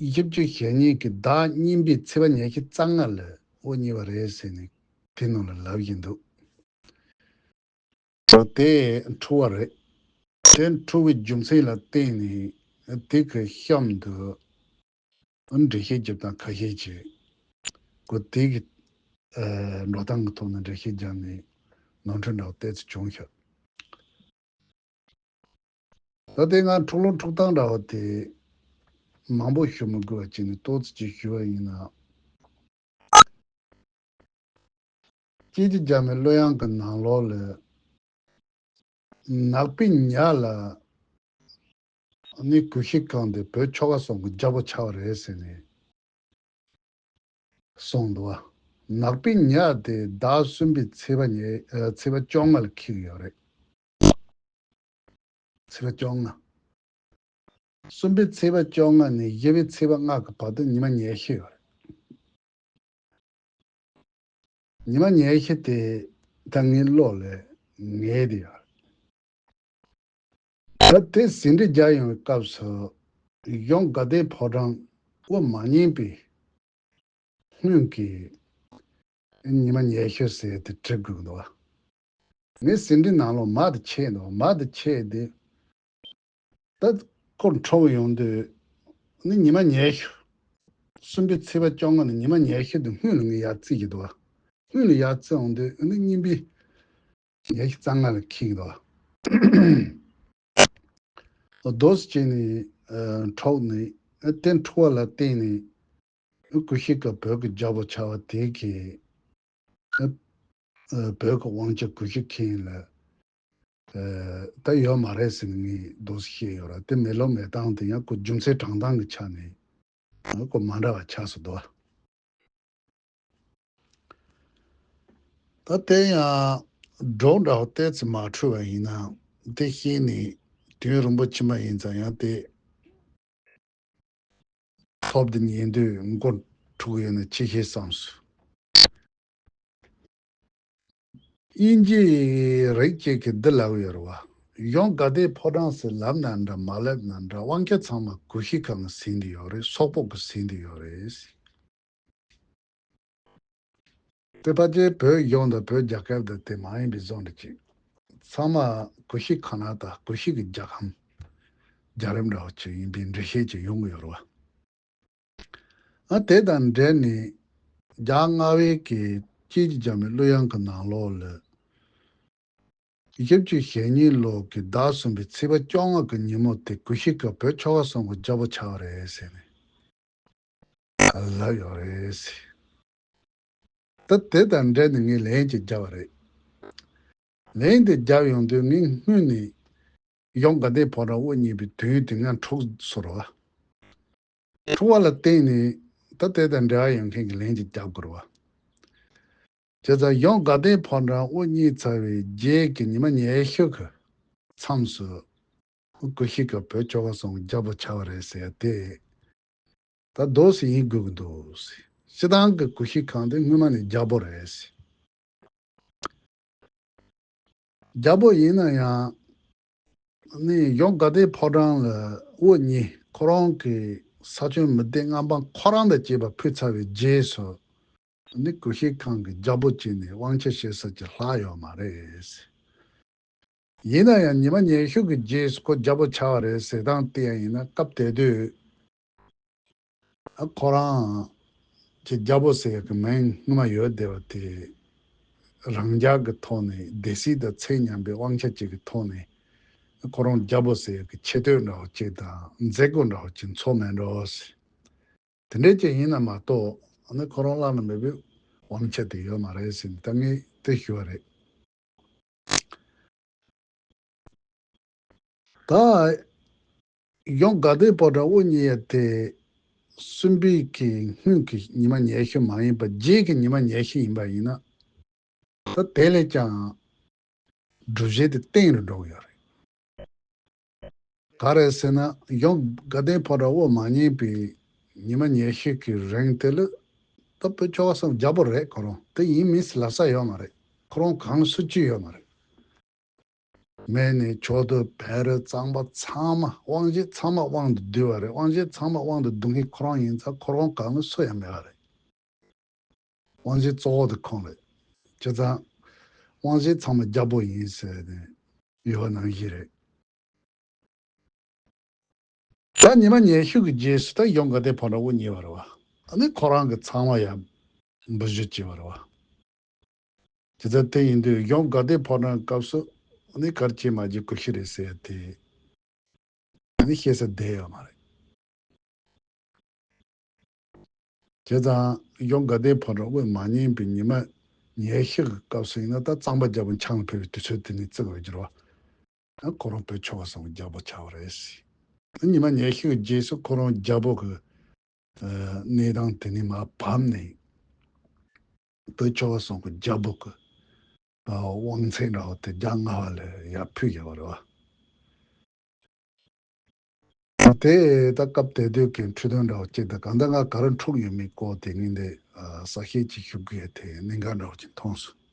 བཞི་བཅུ་ཞེ་གཉིས་ཀྱི་ཟླ་གཉིས་པའི་ཚེས་པ་ཉི་ཤུ་རྩ་ལྔ་ལ་དབུ་བརྙེས་པ་རེད་ཟེར་ནས་དེ་ནང་ལ་ལབ་བཞིན་འདུག་དེ་འཁྲུལ་བ་རེད། དེ་འཁྲུལ་བའི་རྒྱུ་མཚན་ལ་བརྟེན་ནས་དེ་གི་གཤམ་དུ་འགྲེལ་བཤད་རྒྱབ་སྟངས་ཁ་ཤས་ཅིག་གོ། དེ་གི་ཨ་འགྲོ་སྟངས་ཀྱི་ཐོག་ནས་འགྲེལ་བཤད་རྒྱབ་ནས་ནོར་འཁྲུལ་འདྲ་བོ་ཏོག་ཙམ་བྱུང་ཤག་ད་ལྟའི་ང་འཁྲུག་ལོ་འཁྲུག་སྟངས་འདྲ་བོ་དེ་མང་པོ་ཞུ་མི་དགོས་པ་བྱས་ནས་ཏོག་ཙམ་ཅིག་ཞུ་བ་ཡིན་ན། སྐྱིད་ཀྱི་རྒྱ་མའི་གླུ་དབྱངས་ཀྱི་ནང་ལོགས་ལ་ནག་པོའི་ཉ་ལ་ནི་གུ་ཤྲི་ཁང་དེ་བོད་ཆོལ་ཁ་གསུམ་གྱི་རྒྱལ་པོ་ཆགས་པ་རེད་ཟེར་ནས་གསུངས་འདུག་བ། ནག་པོའི་ཉ་དེ་ཟླ་གསུམ་པའི་ཚེས་པ་ཉེ་ཨ་ཚེས་པ་བཅོ་ལྔ་ལ་འཁེལ་གྱི་ཡོད་རེད། ཚེས་པ་བཅོ་ལྔ། གསུམ་པའི་ཚེས་པ་བཅོ་ལྔ་ནས་བཞི་པའི་ཚེས་པ་ལྔ་གི་བར་དུ་ཉི་མ་ཉི་ཤུ་ཡོད་རེད། ཉི་མ་ཉི་ཤུ་དེ་ད་ངའི་བློ་ལ་ངེས་ཏེ་ཡོད་རེད། ད་དེ་ཟིན་བྲིས་རྒྱག་ཡོང་བའི་སྐབས་སུ་གཞུང་དགའ་ལྡན་ཕོ་བྲང་དབུ་མ་བརྙེས་པའི་སྔོན་གྱི་ཉི་མ་ཉི་ཤུ་ཟེར་དེ་བྲི་དགོས་འདུག་བ། ངས་ཟིན་བྲིས་ནང་ལོགས་མར་དེ་ཆད་འདུག་མར་དེ་ཆད་དེ། ད་ཁོ་འཁྲུག་ཡོང་དུས་ནི་ཉི་མ་ཉི་ཤུ། གསུམ་པའི་ཚེས་པ་བཅོ་ལྔ་ནས་ཉི་མ་ཉི་ཤུ་དེ་སྔོན་ལ་ངས་ཡར་བརྩི་གི་འདུག་བ། སྔོན་ལ་ཡར་བརྩི་ཡོང་དུས་ནི་གཉིས་པའི་ཉི་ཤུ་རྩ་ལྔ་ལ་འཁེལ་གི་འདུག་བ། རྡོ་སུ་བྱས་ནས་ཨ་འཕྲོག་ནས་ཨ་དེ་འཁྲུག་པ་ལ་བརྟེན་ནས་ཨ་གུ་ཤྲི་ཁ་བོད་ཀྱི་རྒྱལ་པོ་ཆགས་པ་དེ་གིས་ཨ་ཨ་བོད་ཀྱི་དབང་ཆ་གུ་ཤྲི་ཁང་ལ་ཨ་ད་ཡོད་མ་རེད་ཟེར་ནས་ངས་རྡོ་སུ་བཤད་ཡོད་ར། དེ་མེད་ལོ་མེད་སྟངས་དེ་ཡང་ཁོ་རྒྱུ་མཚན་དྲང་སྟངས་ཀྱི་ཆ་ནས་ཨ་ཁོ་མ་འདྲ་བ་ཆགས་སུ་འདུག་ད་དེ་ཡང་སྒྲོག་འདྲ་བོ་ཏོག་ཙམ་མ་འཁྲུལ་བ་ཡིན་ན་དེ་ཤེས་ནས་དུས་རིང་པོ་ཕྱིན་པ་ཡིན་ཙང་ཡང་དེ་ཐོབ་དེ་ཉན་དུས་མགོ་འཁྲུག་ཡོད་ན་ཅི་ཤེས་བསམས་སོང་། དབྱིན་ཇིའི་རིགས་གཅིག་གིས་འདི་ལབ་ཡོད་རེད་བ། གཞུང་དགའ་ལྡན་ཕོ་བྲང་ཟེར་ལབ་ན་འདྲ་མ་ལབ་ན་འདྲ་དབང་ཆ་ཚང་མ་གུ་ཤྲི་ཁང་གིས་ཟིན་དེ་ཡོད་རེད། སོག་པོ་གིས་ཟིན་དེ་ཡོད་རེད། དེ་ཕལ་ཆེར་བོད་གཞུང་དང་བོད་རྒྱལ་ཁབ་དང་དེ་མ་ཡིན་པའི་བཟོ་འདྲ་ཅིག་ཚང་མ་གུ་ཤྲི་ཁ་ན་ད་གུ་ཤྲི་གི་རྒྱལ་ཁམས་རྒྱལ་རབས་འདྲ་བ་ཅིག་ཡིན་པའི་འགྲེལ་བཤད་ཅིག་ཡོང་གི་ཡོད་རེད་བ། ཨ་དེ་དང་འབྲེལ་ནས་རྒྱལ་མངའ་དབང་གི་སྐྱིད་ཀྱི་རྒྱ་མའི་གླུ་དབྱངས་ཀྱི་ནང་ལོགས་ལ། བཞི་བཅུ་ཞེ་གཉིས་ལོ་གི་ཟླ་གསུམ་པའི་ཚེས་པ་བཅོ་ལྔ་གི་ཉིན་མོ་དེ་གུ་ཤྲི་ཁ་བོད་ཆོལ་ཁ་གསུམ་གྱི་རྒྱལ་པོ་ཆགས་པ་རེད་ཟེར་ནས་ལབ་ཡོད་རེད་ཟེར། ད་དེ་དང་འབྲེལ་ནས་ངས་ལན་ཅིག་བརྒྱབ་པ་རེད། ལན་དེ་བརྒྱབ་ཡོང་དུས་ངས་སྔོན་ནས་གཞུང་དགའ་ལྡན་ཕོ་བྲང་དབུ་བརྙེས་པའི་དུས་དེ་ང་འཁྲུག་སོང་རེད་བ། འཁྲུག་པ་ལ་བརྟེན་ནས་ད་དེ་དང་འབྲེལ་བ་ཡོད་མཁན་གྱི་ལན་ཅིག་བརྒྱབ་དགོས་རེད་བ། བྱས་ཙང་གཞུང་དགའ་ལྡན་ཕོ་བྲང་དབུ་བརྙེས་ཚར་བའི་རྗེས་ཀྱི་ཉི་མ་ཉི་ཤུ་གི་མཚམས་སུ་གུ་ཤྲི་ཁ་བོད་ཆོལ་ཁ་གསུམ་གྱི་རྒྱལ་པོ་ཆགས་པ་རེད་ཟེར་ཡ་དེ་ད་རྡོ་སུ་ཡིན་དགོས་ཀྱི་འདུག་ཟེར། སྤྱིར་བཏང་གི་གུ་ཤྲི་ཁང་དེ་སྔོན་མ་ནས་རྒྱལ་པོ་རེད་ཟེར། རྒྱལ་པོ་ཡིན་ན་ཡང་ནི་གཞུང་དགའ་ལྡན་ཕོ་བྲང་ལ་དབུ་བརྙེས། ཁོ་རང་གི་ས་ཁྱོན་མི་སྡེ་མངའ་འབངས་ཁོ་རང་དང་བཅས་པ་ཕུལ་ཚར་བའི་རྗེས་སུ་ ནི་ཀུ་ཤུ་ཁང་གི་རྒྱལ་པོ་བྱས་ནས་དབང་ཆ་བཞེས་ས་ཅིག་ལྷག་ཡོད་མ་རེད། ཡིན་ན་ཡང་ཉི་མ་ཉི་ཤུ་གི་རྗེས་སུ་ཁོ་རྒྱལ་པོ་ཆགས་པ་རེད་ཟེར་སྟངས་དེ་ཡང་ཡིན་ན་སྐབས་དེ་དུས་ཨ་ཁོ་རང་གི་རྒྱལ་པོ་ཟེར་ཡག་གི་མིང་སྔོན་མ་ཡོད་བསྡད་པ་དེ་རང་རྒྱལ་གྱི་ཐོག་ནས་སྡེ་སྲིད་དང་ཚད་མཉམ་པའི་དབང་ཆ་གཅིག་གི་ཐོག་ནས་ཁོ་རང་རྒྱལ་པོ་ཟེར་ཡག་གི་ཆེ་བསྟོད་འདྲ་བོ་གཅིག་དང་མཛད་སྒོ་འདྲ་བོ་གཅིག་འཚོགས་མེད་འགྲོ་ཟེར། དེ་འདྲའི་ཅིག་ཡིན་ན་མ་གཏོགས་ཨ་ནི་ཁོ་རང་བླ་ན་མེད་པའི་དབང་ཆ་དེ་ཡོད་མ་རེད་ཟེར་ནས་ད་ངས་དེ་ཞུ་བ་རེད། ད་གཞུང་དགའ་ལྡན་ཕོ་བྲང་དབུ་བརྙེས་ཡ་དེ་གསུམ་པའི་གི་སྔོན་གྱི་ཉི་མ་ཉི་ཤུ་མ་ཡིན་པ་རྗེས་ཀྱི་ཉི་མ་ཉི་ཤུ་ཡིན་པ་ཡིན་ན་ད་དེ་ལས་ཀྱང་སྒྲུབ་བྱེད་དེ་གཏིང་རུ་འགྲོ་གི་ཡོད་རེད། ག་རེ་ཟེར་ན་གཞུང་དགའ་ལྡན་ཕོ་བྲང་དབུ་མ་བརྙེས་པའི་ཉི་མ་ཉི་ཤུ་གི་རིང་དེ་ལ་ད་བོད་ཆོལ་ཁ་གསུམ་རྒྱལ་པོ་རེད། ཁོ་རང་དེ་ཡིན་མིན་ཟེར་ལབ་ས་ཡོད་མ་རེད། ཁོ་རང་གང་སུ་ཅི་ཡོད་མ་རེད། མེད་ནས་ཕྱོགས་དུ་བེ་རི་གཙང་པ་ཚང་མ་དབང་ཆེན་ཚང་མ་དབང་དུ་བསྡུས་པ་རེད། དབང་ཆེན་ཚང་མ་དབང་དུ་བསྡུ་མཁན་ཁོ་རང་ཡིན་ཙང་ཁོ་རང་གང་ལ་སུ་ཡང་མེད་པ་རེད། དབང་ཆེན་གཙོ་བོ་དེ་ཁོང་རེད། བྱས་ཙང་དབང་ཆེན་ཚང་མ་རྒྱལ་པོ་ཡིན་ཟེར་ནས་ཡོད་ནང་བཞིན་རེད། ད་ཉི་མ་ཉི་ཤུ་གི་རྗེས་སུ་ད་གཞུང་དགའ་ལྡན་ཕོ་བྲང་དབུ་བརྙེས་པ་རེད་བ། ཨ་ནི་ཁོ་རང་གི་ཚང་མ་ཡང་འབུལ་ཞུ་བྱས་པ་རེད་བ། དེ་ལྟར་དེ་ཡིན་དུས་གཞུང་དགའ་ལྡན་ཕོ་བྲང་སྐབས་སུ་ཨ་ནི་གར་བྱེད་མ་བྱེད་ཀུ་ཤུ་རེད་ཟེར་ཏེ་ཨ་ནི་བཤད་ས་བསྡད་ཡོད་མ་རེད། བྱས་ཙང་གཞུང་དགའ་ལྡན་ཕོ་བྲང་དབུ་མ་བརྙེས་པའི་ཉི་མ་ཉི་ཤུ་གི་སྐབས་སུ་ཡིན་ན་ད་གཙང་པ་རྒྱལ་པོ་འཆང་ལ་ཕེབས་པའི་དུས་ཚོད་དེ་ནས་བརྩི་དགོས་ཀྱི་རེད་བ། ཁོ་རང་བོད་ཆོལ་ཁ་གསུམ་གྱི་རྒྱལ་པོ་ཆགས་པ་རེད། ཉི་མ་ཉི་ཤུ་གི་རྗེས་སུ་ཁོ་རང་རྒྱལ་པོ་གི་གནས་སྟངས་དེ་ནས་མར་བབས་ནས་བོད་ཆོལ་ཁ་གསུམ་གྱི་རྒྱལ་པོ་གི་དབང་ཚད་འདྲ་བོ་དེ་རྒྱ་མངའ་བ་ལ་ཡར་ཕུལ་བཞག་པ་རེད་བ། དེ་ད་སྐབས་དེ་དུས་ཀྱི་འཕྲོས་དོན་འདྲ་བོ་གཅིག་དང་གང་ལྟར་ང་ག་རེ་འཁྲུག་ཡོད་མེད་སྐོར་དེ་ངས་འདི་གསལ་བཤད་ཅིག་ཞུ་དགོས་དེ་གནད་འགག་འདྲ་བོ་ཅིག་མཐོང་སོང་།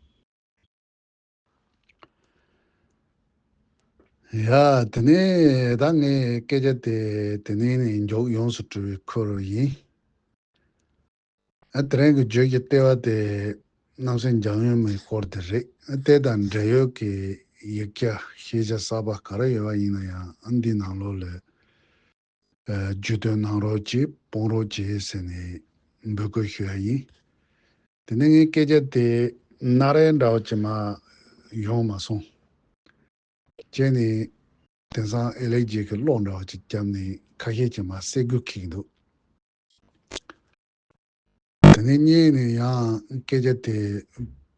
ཡ། དེ་ནས་ད་ངས་སྐད་ཆ་དེ་དེ་ནས་ནས་མཇུག་ཡོངས་སུ་གྲུབ་པའི་ཁུལ་ཡིན། ཨ་དེ་རིང་གི་བརྗོད་ཀྱི་ལྟེ་བ་དེ་གནམ་སེང་འཇམ་དབྱངས་མའི་སྐོར་དེ་རེད། ཨ་དེ་དང་འབྲེལ་ཡོད་ཀྱི་ཡིག་ཆ་ཤེས་བྱ་གསར་པ་ག་རེ་ཡོད་པ་ཡིན་ན་ཡང་ཨ་འདི་ནང་ལོགས་ལ་ཨ་བརྗོད་དོན་གནང་རོགས་གྱིས་སྤུངས་རོགས་གྱིས་ཟེར་ནས་འབོད་སྐུལ་ཞུ་ཡ་ཡིན། དེ་ནས་ངའི་སྐད་ཆ་དེ་སྣ་རལ་འདྲ་བོ་ཅིག་མར་ཡོང་མ་སོང་། བྱས་ནས་དེང་སང་ཨེ་ལེ་ཇི་གི་གློག་འདྲ་བོ་ཅིག་བརྒྱབ་ནས་ཁ་ཤས་ཀྱིས་མར་སེ་གོལ་འཁྱེར་གྱི་འདུག་དེ་ནས་སྔོན་ནས་ཡང་སྐད་ཆ་དེ་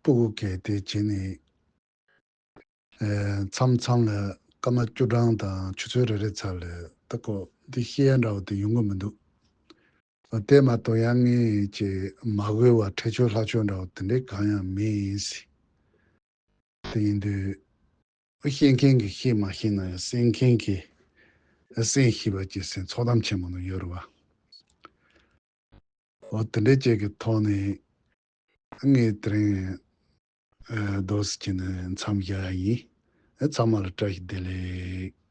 སྤུ་གུ་གལ་ཏེ་བྱས་ནས་ཨེ་མཚམས་མཚམས་ལ་སྐར་མ་བཅུ་གྲངས་དང་ཆུ་ཚོད་རེ་རེ་ཚར་ལ་ད་ཁོ་འདི་བཤད་ཡ་འདྲ་བོ་དེ་ཡོང་གི་མི་འདུག་དེ་མ་གཏོགས་ཡང་ངས་ཅིག་མ་གོ་བ་ཁྲེལ་ཆོད་ལྷག་ཆོད་འདྲ་བོ་དེ་འདྲའི་གང་ཡང་མེད་ཡིན་སྲིད། དེ་ཡིན་དུས་ཤེས་མཁན་གྱིས་ཤེས་མ་ཤེས་ན་ཡང་གསན་མཁན་གྱིས་གསན་ཤེས་པ་ཅིག་ཟེར་ཚོགས་གཏམ་ཆེན་མོ་ནང་ཡོད་རེད་བ། འོ་དེ་འདྲའི་ཅིག་གི་ཐོག་ནས་ངས་དེ་རིང་ཨ་རྡོ་སི་ཅི་ནས་མཚམས་བཞག་ཡ་ཡིན། ཨ་ཚང་མ་ལ་བཀྲ་ཤིས་བདེ་ལེགས།